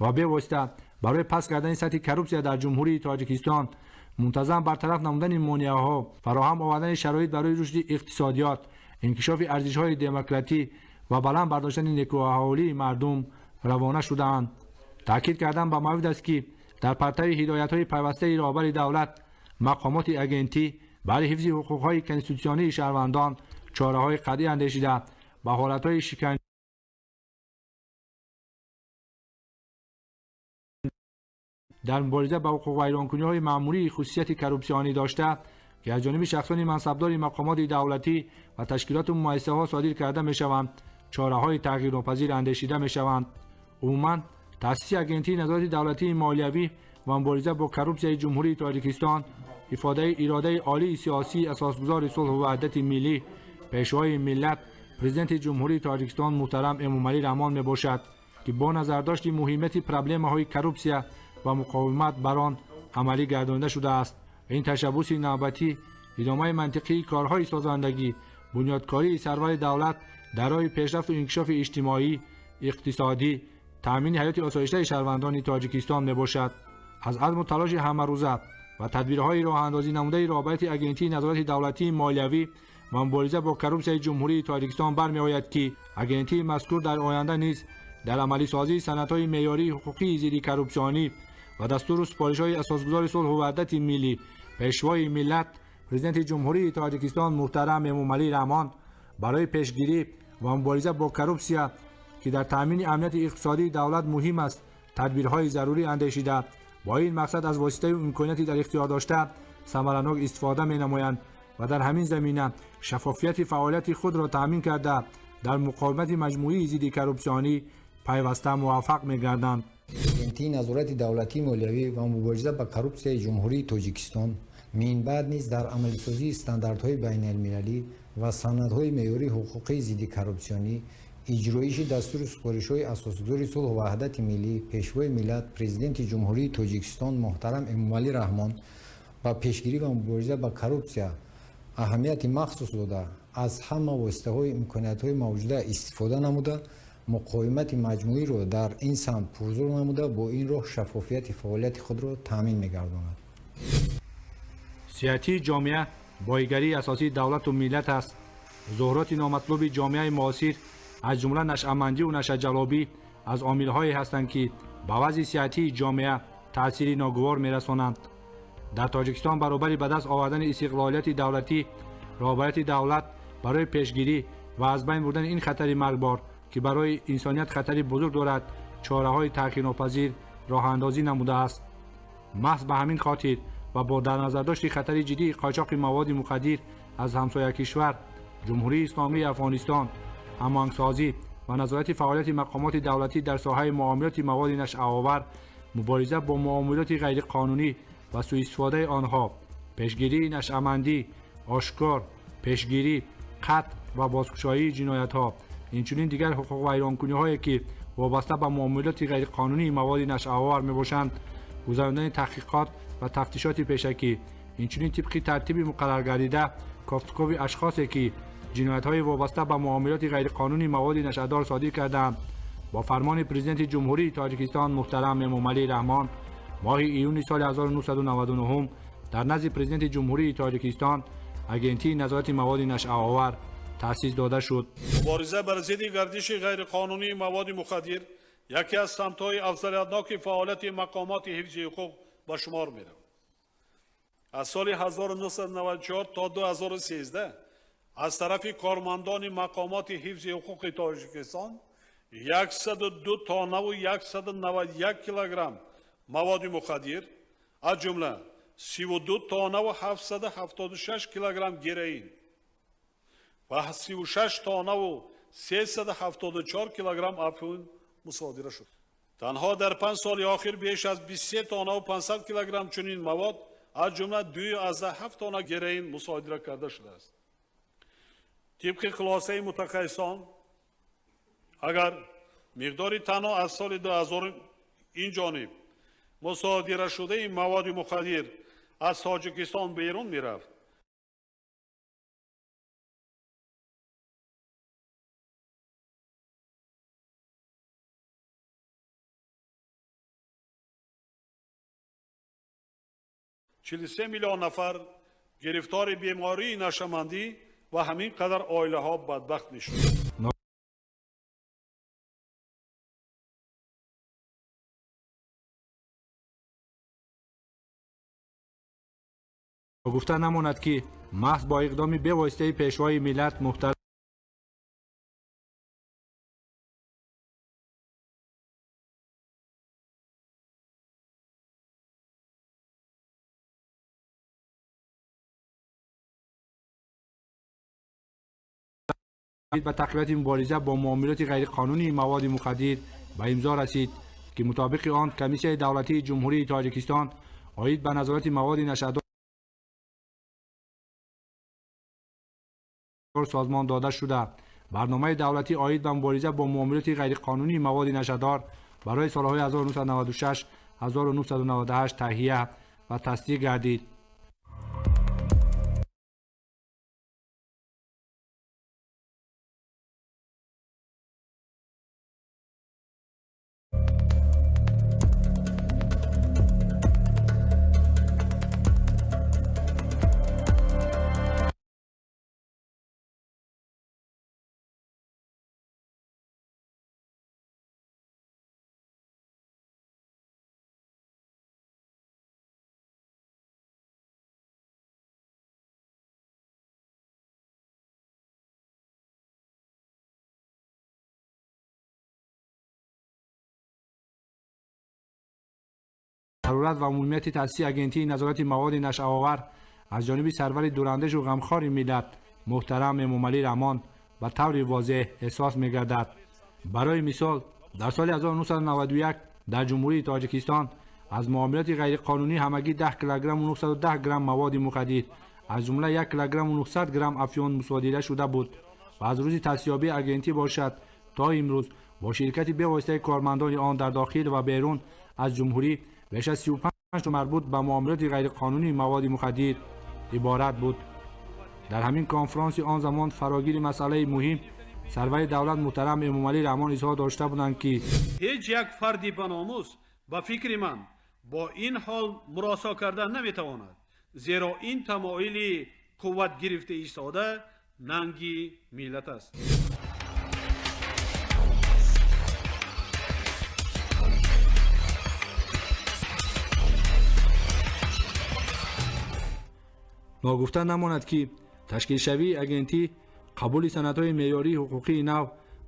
ва бевосита барои паст кардани сатҳи коррупсия дар Ҷумҳурии Тоҷикистон, мунтазам бартараф намудани монеаҳо, фароҳам овардани шароит барои рушди иқтисодиёт, инкишофи арзишҳои демократӣ ва баланд бардоштани некӯаҳолии мардум равона шудаанд. Таъкид кардан ба маврид аст, ки дар партави ҳидоятҳои пайвастаи роҳбари давлат мақомоти агентӣ барои ҳифзи ҳуқуқҳои конститутсионии шаҳрвандон чораҳои қатъӣ андешида, ба ҳолатҳои шиканҷа дар мубориза ба ҳуқуқвайронкуниҳои маъмурии хусусияти коррупсионӣ дошта, ки аз ҷониби шахсони мансабдори мақомоти давлатӣ ва ташкилоту муассисаҳо содир карда мешаванд, чораҳои тағйирнопазир андешида мешаванд. Умуман, таъсиси Агентии назорати давлатии молиявӣ ва мубориза бо коррупсияи Ҷумҳурии Тоҷикистон ифодаи иродаи олии сиёсии асосгузори сулҳу ваҳдати миллӣ, пешвои миллат, президенти Ҷумҳурии Тоҷикистон муҳтарам Эмомалӣ Раҳмон мебошад, ки бо назардошти муҳимияти проблемаҳои коррупсия ва муқовимат бар он амалӣ гардонида шудааст. Ин ташаббуси навбатӣ идомаи мантиқии корҳои созандагӣ, бунёдкории сарвари давлат дар роҳи пешрафту инкишофи иҷтимоӣ, иқтисодӣ, таъмини ҳаёти осоиштаи шаҳрвандони Тоҷикистон мебошад. Аз азму талоши ҳамарӯза ва тадбирҳои роҳандозӣ намудаи роҳбарияти Агентии назорати давлатии молиявӣ ва мубориза бо коррупсияи Ҷумҳурии Тоҷикистон бармеояд, ки агентии мазкур дар оянда низ дар амалисозии санадҳои меъёрии ҳуқуқии зидди коррупсионӣ ва дастуру супоришҳои асосгузори сулҳу ваҳдати миллӣ, пешвои миллат, президенти Ҷумҳурии Тоҷикистон муҳтарам Эмомалӣ Раҳмон барои пешгирӣ ва мубориза бо коррупсия, ки дар таъмини амнияти иқтисодии давлат муҳим аст, тадбирҳои зарурӣ андешида, бо ин мақсад аз воситаи имконияти дар ихтиёр дошта самаранок истифода менамоянд ва дар ҳамин замина шаффофияти фаъолияти худро таъмин карда, дар муқовимати маҷмӯии зидди коррупсионӣ пайваста муваффақ мегарданд. Агентии назорати давлатии молиявӣ ва мубориза ба коррупсияи Ҷумҳурии Тоҷикистон минбаъд низ дар амалисозии стандартҳои байналмилалӣ ва санадҳои меъёрии ҳуқуқии зидди коррупсионӣ, иҷроиши дастуру супоришҳои асосгузори сулҳу ваҳдати миллӣ, пешвои миллат, президенти Ҷумҳурии Тоҷикистон муҳтарам Эмомалӣ Раҳмон ба пешгирӣ ва мубориза ба коррупсия аҳамияти махсус дода, аз ҳама воситаҳои имкониятҳои мавҷуда истифода намуда, муқовимати маҷмӯиро дар ин самт пурзур намуда, бо ин роҳ шаффофияти фаъолияти худро таъмин мегардонад. Сиҳатии ҷомеа боигарии асосии давлату миллат аст. Зуҳуроти номатлуби ҷомеаи муосир, аз ҷумла нашъамандиву нашъаҷалобӣ, аз омилҳое ҳастанд, ки ба вазъи сиҳатии ҷомеа таъсири ногувор мерасонанд. Дар Тоҷикистон баробари ба даст овардани истиқлолияти давлатӣ, роҳбарияти давлат барои пешгирӣ ва аз байн бурдани ин хатари маргбор, ки барои инсоният хатари бузург дорад, чораҳои таъхирнопазир роҳандозӣ намудааст. Маҳз ба ҳамин хотир ва бо дар назардошти хатари ҷиддии қочоқи маводи мухаддир аз ҳамсоя кишвар Ҷумҳурии Исломии Афғонистон, ҳамоҳангсозӣ ва назорати фаъолияти мақомоти давлатӣ дар соҳаи муомилоти маводи нашъаовар, мубориза бо муомилоти ғайриқонунӣ ва суистифодаи онҳо, пешгирии нашъамандӣ ошкор, пешгирӣ, қатл ва бозкушоии ҷиноятҳо, инчунин дигар ҳуқуқвайронкуниҳое ки вобаста ба муомилоти ғайриқонунии маводи нашъаовар мебошанд, гузарондани таҳқиқот ва тафтишоти пешакӣ, инчунин тибқи тартиби муқарраргардида кофтукови ашхосе ки ҷиноятҳои вобаста ба муомилоти ғайриқонунии маводи нашъадор содир кардаанд, бо фармони Президенти Ҷумҳурии Тоҷикистон муҳтарам Эмомалӣ Раҳмон моҳи июни соли 1999 дар назди Президенти Ҷумҳурии Тоҷикистон Агентии назорати маводи нашъаовар таъсис дода шуд. Мубориза бар зидди гардиши ғайриқонунии маводи мухаддир яке аз самтҳои афзалиятноки фаъолияти мақомоти ҳифзи ҳуқуқ ба шумор меравад. Аз соли 1994 то 2013 аз тарафи кормандони мақомоти ҳифзи ҳуқуқи Тоҷикистон 102 тоннаву 191 килограмм маводи мухаддир, аз ҷумла 32 тоннаву 776 килограмм героин ва 36 тоннаву 374 килограмм афюн мусодира шуд. Танҳо дар 5 соли охир беш аз 23 тоннаву 500 килограмм чунин мавод, аз ҷумла 2,7 тонна героин мусодира карда шудааст. Тибқи хулосаи мутахассисон, агар миқдори танҳо аз соли 2000 ин ҷониб мусодирашудаи маводи мухаддир аз Тоҷикистон берун мерафт, 43 миллион нафар гирифтори бемории нашъамандӣ ва ҳамин қадар оилаҳо бадбахт мешуданд. Гуфта намонад, ки маҳз бо иқдоми бевоситаи Пешвои миллат муҳтарам ба тақвияти мубориза бо муомилоти ғайриқонунии маводи мухаддир ба имзо расид, ки мутобиқи он Комиссияи давлатии Ҷумҳурии Тоҷикистон оид ба назорати маводи нашъадор созмон дода шуда, барномаи давлатӣ оид ба мубориза бо муомилоти ғайриқонунии маводи нашъадор барои солҳои 1996-1998 таҳия ва тасдиқ гардид. Зарурат ва умумияти таъсиси Агентии назорати маводи нашъаовар аз ҷониби сарвари дурандешу ғамхори миллат муҳтарам Эмомалӣ Раҳмон ба таври возеҳ эҳсос мегардад. Барои мисол, дар соли 1991 дар Ҷумҳурии Тоҷикистон аз муомилоти ғайриқонунӣ ҳамагӣ 10 килограмму 910 грамм маводи мухаддир, аз ҷумла 1 килограмму 900 грамм афюн мусодира шуда буд ва аз рӯзи таъсисёбии агентӣ бошад то имрӯз бо ширкати бевоситаи кормандони он дар дохил ва берун аз ҷумҳурӣ беш аз 35 марбут ба муомилоти ғайриқонунии маводи мухаддир иборат буд. Дар ҳамин конфронси он замон фарогири масъалаи муҳим сарвари давлат муҳтарам Эмомалӣ Раҳмон изҳор дошта буданд, ки ҳеҷ як фарди баномус ба фикри ман бо ин ҳол муросо карда наметавонад, зеро ин тамоили қувват гирифта истода нанги миллат аст. Ногуфта намонад, ки ташкилшавии агентӣ, қабули санадҳои меъёрии ҳуқуқии нав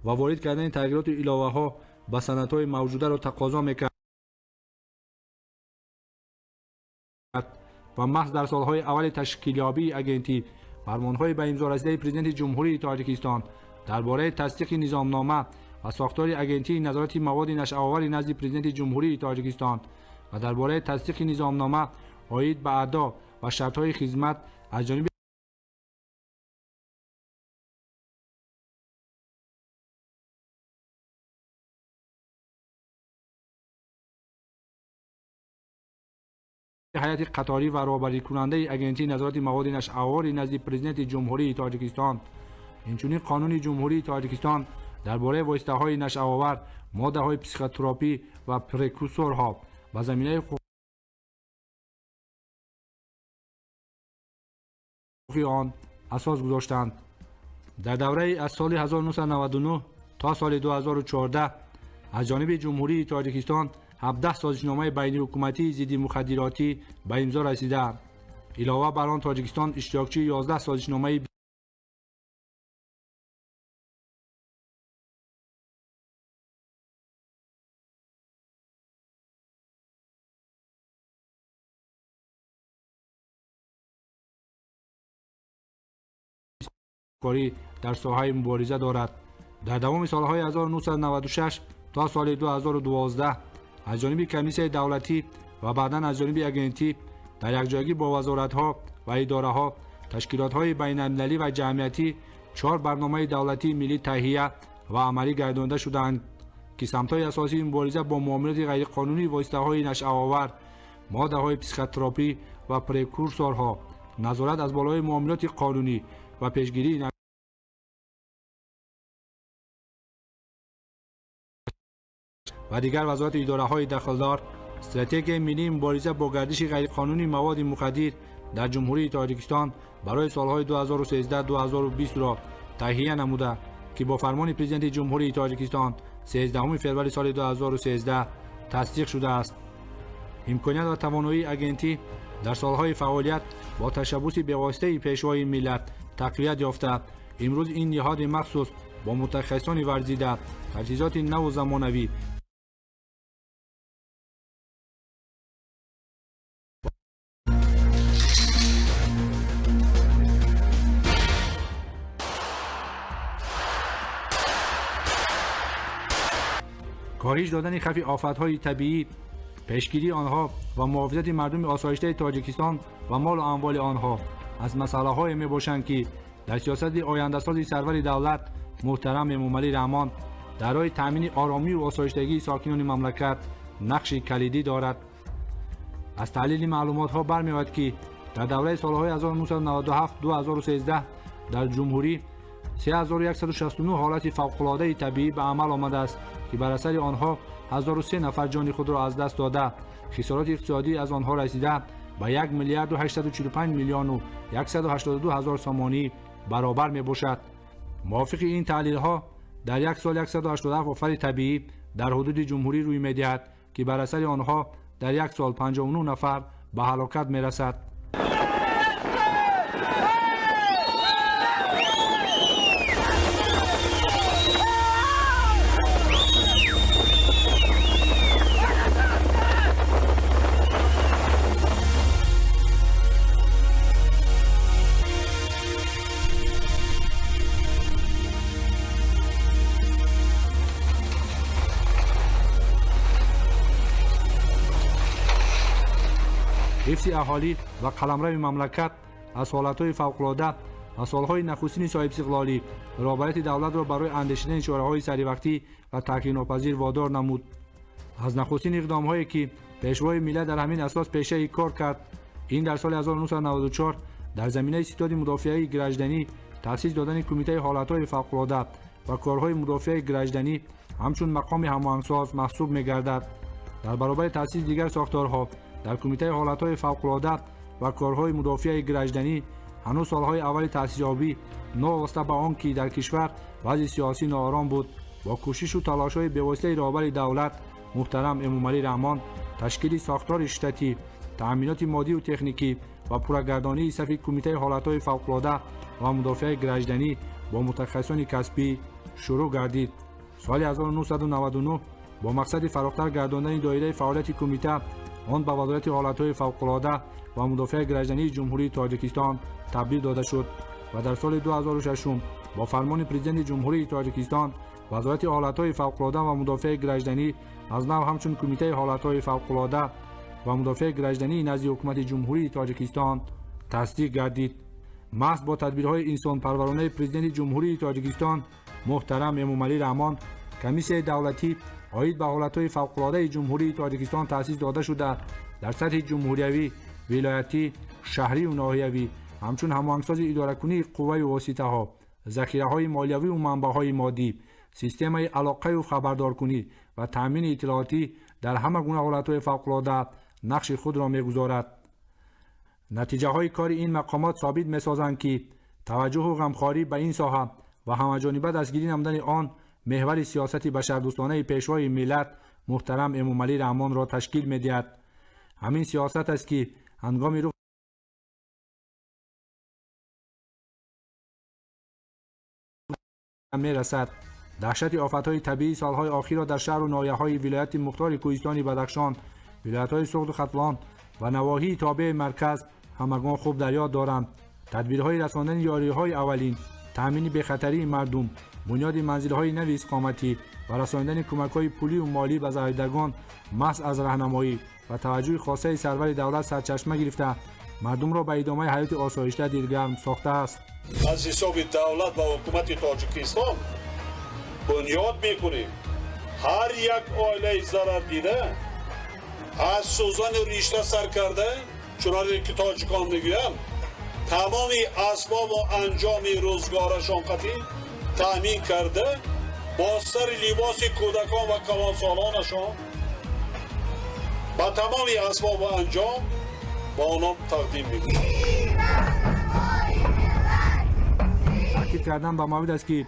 ва ворид кардани тағйироту иловаҳо ба санадҳои мавҷударо тақозо мекард ва маҳз дар солҳои аввали ташкилёбии агентӣ фармонҳои ба имзо расидаи Президенти Ҷумҳурии Тоҷикистон дар бораи тасдиқи низомнома ва сохтори Агентии назорати маводи нашъаовари назди Президенти Ҷумҳурии Тоҷикистон ва дар бораи тасдиқи низомнома оид ба адо ва шартҳои хизмат аз ҷониби ҳайати қаторӣ ва роҳбарикунандаи Агентии назорати маводи нашъаовари назди Президенти Ҷумҳурии Тоҷикистон, инчунин Қонуни Ҷумҳурии Тоҷикистон дар бораи воситаҳои нашъаовар, моддаҳои психотропӣ ва прекурсорҳо ба заминаи ҳуқуқи он асос гузоштанд. Дар давраи аз соли 1999 то соли 2014 аз ҷониби Ҷумҳурии Тоҷикистон 17 созишномаи байниҳукуматии зидди мухаддиротӣ ба имзо расида. Илова бар он, Тоҷикистон иштирокчии 11 созишномаи корӣ дар соҳаи мубориза дорад. Дар давоми солҳои 1996 то соли 2012 аз ҷониби Комиссияи давлатӣ ва баъдан аз ҷониби агентӣ дар якҷоягӣ бо вазоратҳо ва идораҳо, ташкилотҳои байналмилалӣ ва ҷамъиятӣ 4 барномаи давлатии миллӣ таҳия ва амалӣ гардонда шуданд, ки самтҳои асосии мубориза бо муомилоти ғайриқонунии воситаҳои нашъаовар, моддаҳои психотропӣ ва прекурсорҳо, назорат аз болои муомилоти қонунӣ ва пешгирии ва дигар вазорату идораҳои дахлдор, стратегияи миллии мубориза бо гардиши ғайриқонунии маводи мухаддир дар Ҷумҳурии Тоҷикистон барои солҳои 2013-2020-ро таҳия намуда, ки бо фармони Президенти Ҷумҳурии Тоҷикистон 13 феврали соли 2013 тасдиқ шудааст. Имконият ва тавоноии агентӣ дар солҳои фаъолият бо ташаббуси бевоситаи Пешвои миллат тақвият ёфта, имрӯз ин ниҳоди махсус бо мутахассисони варзида, таҷҳизоти наву замонавӣ коҳиш додани хавфи офатҳои табиӣ, пешгирии онҳо ва муҳофизати мардуми осоиштаи Тоҷикистон ва молу амволи онҳо аз масъалаҳое мебошанд, ки дар сиёсати ояндасози сарвари давлат муҳтарам Эмомалӣ Раҳмон дар роҳи таъмини оромию осоиштагии сокинони мамлакат нақши калидӣ дорад. Аз таҳлили маълумотҳо бармеояд, ки дар давраи солҳои 1997-2013 дар ҷумҳурӣ 3169 ҳолати фавқулодаи табиӣ ба амал омадааст, ки бар асари онҳо 1003 нафар ҷони худро аз даст дода, хисороти иқтисодӣ аз онҳо расида ба 1 миллиарду 845 миллиону 182 ҳазор сомонӣ баробар мебошад. Мувофиқи ин таҳлилҳо дар як сол 187 офати табиӣ дар ҳудуди ҷумҳурӣ рӯй медиҳад, ки бар асари онҳо дар як сол 59 нафар ба ҳалокат мерасад. Ҳифзи аҳолӣ ва қаламрави мамлакат аз ҳолатҳои фавқулода ва солҳои нахустини соҳибистиқлолӣ роҳбарияти давлатро барои андешидани чораҳои саривақтӣ ва таъхирнопазир водор намуд. Аз нахустин иқдомҳое ки Пешвои миллат дар ҳамин асос пешаи кор кард, ин дар соли 1994 дар заминаи ситоди мудофиаи гражданӣ таъсис додани Кумитаи ҳолатҳои фавқулода ва корҳои мудофиаи гражданӣ ҳамчун мақоми ҳамоҳангсоз маҳсуб мегардад. Дар баробари таъсиси дигар сохторҳо дар Кумитаи ҳолатҳои фавқулода ва корҳои мудофиаи гражданӣ ҳанӯз солҳои аввали таъсисёбӣ, новобаста ба он ки дар кишвар вазъи сиёсӣ ноором буд, бо кӯшишу талошҳои бевоситаи роҳбари давлат муҳтарам Эмомалӣ Раҳмон ташкили сохтори штатӣ, таъминоти моддию техникӣ ва пуррагардонии сафи Кумитаи ҳолатҳои фавқулода ва мудофиаи гражданӣ бо мутахассисони касбӣ шурӯъ гардид. Соли 1999 бо мақсади фарохтар гардондани доираи фаъолияти кумита он ба Вазорати ҳолатҳои фавқулода ва мудофиаи граждании Ҷумҳурии Тоҷикистон табдил дода шуд ва дар соли 2006 бо фармони Президенти Ҷумҳурии Тоҷикистон Вазорати ҳолатҳои фавқулода ва мудофиаи гражданӣ аз нав ҳамчун Кумитаи ҳолатҳои фавқулода ва мудофиаи граждании назди Ҳукумати Ҷумҳурии Тоҷикистон тасдиқ гардид. Маҳз бо тадбирҳои инсонпарваронаи Президенти Ҷумҳурии Тоҷикистон муҳтарам Эмомалӣ Раҳмон Комиссияи давлатӣ оид ба ҳолатҳои фавқулодаи Ҷумҳурии Тоҷикистон таъсис дода шуда, дар сатҳи ҷумҳуриявӣ, вилоятӣ, шаҳрию ноҳиявӣ ҳамчун ҳамоҳангсози идоракунии қувваю воситаҳо, захираҳои молиявию манбаъҳои моддӣ, системаи алоқаю хабардоркунӣ ва таъмини иттилоотӣ дар ҳама гуна ҳолатҳои фавқулода нақши худро мегузорад. Натиҷаҳои кори ин мақомот собит месозанд, ки таваҷҷӯҳу ғамхорӣ ба ин соҳа ва ҳамаҷониба дастгирӣ намудани он меҳвари сиёсати башардӯстонаи Пешвои миллат муҳтарам Эмомалӣ Раҳмонро ташкил медиҳад. Ҳамин сиёсат аст, ки ҳангоми рух мерасад. Даҳшати офатҳои табиӣ солҳои охирро дар шаҳру ноҳияҳои вилояти мухтори Кӯҳистони Бадахшон, вилоятҳои Суғду Хатлон ва навоҳии тобеи марказ ҳамагон хуб дар ёд доранд. Тадбирҳои расондани ёриҳои аввалин, таъмини бехатарии мардум, бунёди манзилҳои нави истиқоматӣ ва расондани кӯмакҳои пулию молӣ ба зарардидагон маҳз аз раҳнамоӣ ва таваҷҷӯҳи хосаи сарвари давлат сарчашма гирифта, мардумро ба идомаи ҳаёти осоишта дилгарм сохтааст. Аз ҳисоби давлат ва ҳукумати Тоҷикистон бунёд мекунем. Ҳар як оилаи зарардида аз сӯзани ришта сар карда, чуноне ки тоҷикон мегӯянд, тамоми асбобу анҷоми рӯзгорашон қатъӣ таъмин карда, бо сари либоси кӯдакон ва калонсолонашон ба тамоми асбобу анҷом ба онон тақдим мекунем. Таъкид кардан ба маврид аст, ки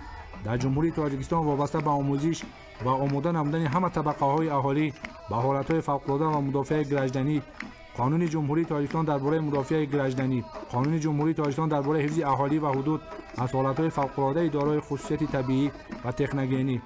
дар Ҷумҳурии Тоҷикистон вобаста ба омӯзиш ва омода намудани ҳама табақаҳои аҳолӣ ба ҳолатҳои фавқулода ва мудофиаи гражданӣ, Қонуни Ҷумҳурии Тоҷикистон дар бораи мудофиаи гражданӣ, Қонуни Ҷумҳурии Тоҷикистон дар бораи ҳифзи аҳолӣ ва ҳудуд аз ҳолатҳои фавқулодаи дорои хусусияти табиӣ ва техногенӣ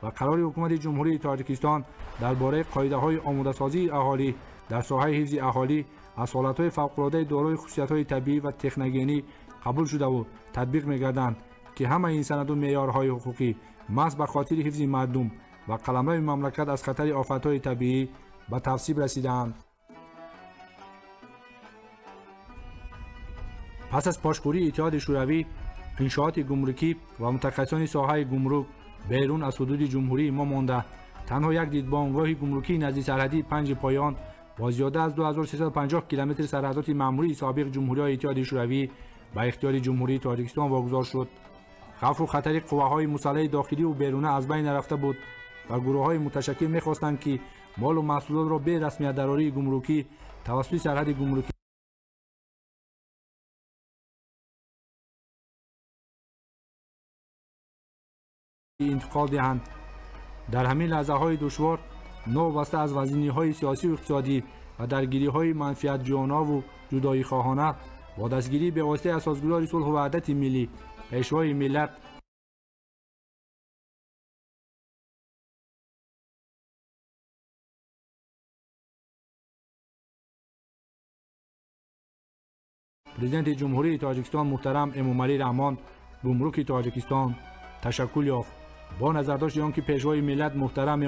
ва қарори Ҳукумати Ҷумҳурии Тоҷикистон дар бораи қоидаҳои омодасозии аҳолӣ дар соҳаи ҳифзи аҳолӣ аз ҳолатҳои фавқулодаи дорои хусусиятҳои табиӣ ва техногенӣ қабул шудаву татбиқ мегарданд, ки ҳамаи ин санаду меъёрҳои ҳуқуқӣ маҳз ба хотири ҳифзи мардум ва қаламрави мамлакат аз хатари офатҳои табиӣ ба тавсиб расидаанд. Пас аз пошхӯрии Иттиҳоди Шӯравӣ, иншооти гумрукӣ ва мутахассисони соҳаи гумрук берун аз ҳудуди ҷумҳурии мо монда, танҳо як дидбонгоҳи гумрукии назди сарҳадии Панҷи Поён бо зиёда аз 2350 километри сарҳадоти маъмурии собиқ ҷумҳуриҳои Иттиҳоди Шӯравӣ ба ихтиёри Ҷумҳурии Тоҷикистон вогузор шуд. Хавфу хатари қувваҳои мусаллаҳи дохилию беруна аз байн нарафта буд ва гурӯҳҳои муташаккил мехостанд, ки молу маҳсулотро бе расмиятдарории гумрукӣ тавассути сарҳади гумрукӣ интиқол диҳанд. Дар ҳамин лаҳзаҳои душвор, новобаста аз вазиниҳои сиёсию иқтисодӣ ва даргириҳои манфиатҷӯёнаву ҷудоихоҳона, бо дастгирии бевоситаи асосгузори сулҳу ваҳдати миллӣ, Пешвои миллат, Президенти Ҷумҳурии Тоҷикистон муҳтарам Эмомалӣ Раҳмон гумруки Тоҷикистон ташаккул ёфт. Бо назардошти он ки Пешвои миллат муҳтарам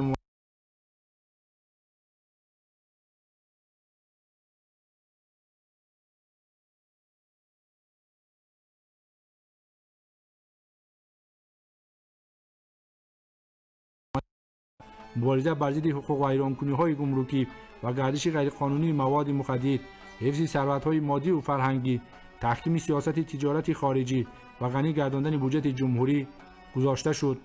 мубориза бар зидди ҳуқуқвайронкуниҳои гумрукӣ ва гардиши ғайриқонунии маводи мухаддир, ҳифзи сарватҳои моддиву фарҳангӣ, таҳкими сиёсати тиҷорати хориҷӣ ва ғанӣ гардондани буҷети ҷумҳурӣ гузошта шуд.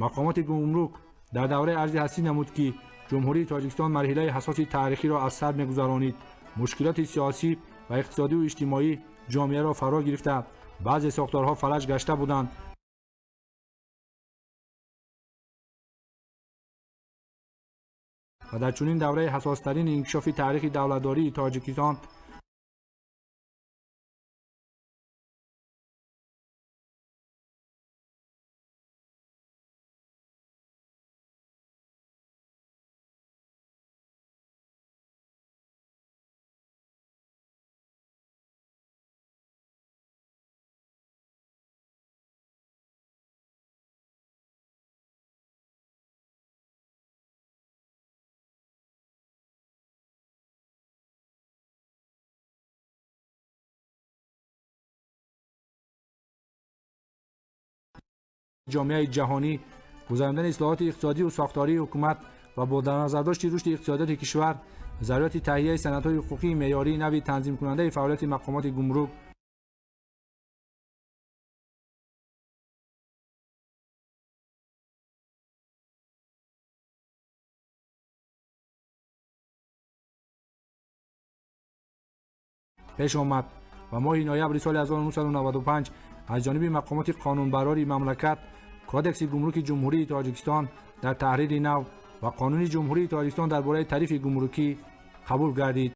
Мақомоти гумрук дар давраи арзи ҳастӣ намуд, ки Ҷумҳурии Тоҷикистон марҳилаи ҳассоси таърихиро аз сар мегузаронид. Мушкилоти сиёсӣ ва иқтисодиву иҷтимоӣ ҷомеаро фаро гирифта, баъзе сохторҳо фалаҷ гашта буданд. Ва дар чунин давраи ҳассостарини инкишофи таърихи давлатдории Тоҷикистон ҷомеаи ҷаҳонӣ гузарондани ислоҳоти иқтисодию сохтории ҳукумат ва бо дар назардошти рушди иқтисодиёти кишвар зарурати таҳияи санадҳои ҳуқуқии меъёрии нави танзимкунандаи фаъолияти мақомоти гумрук пеш омад ва моҳи ноябри соли 1995 аз ҷониби мақомоти қонунбарори мамлакат Кодекси гумруки Ҷумҳурии Тоҷикистон дар таҳрири нав ва Қонуни Ҷумҳурии Тоҷикистон дар бораи тарифи гумрукӣ қабул гардид.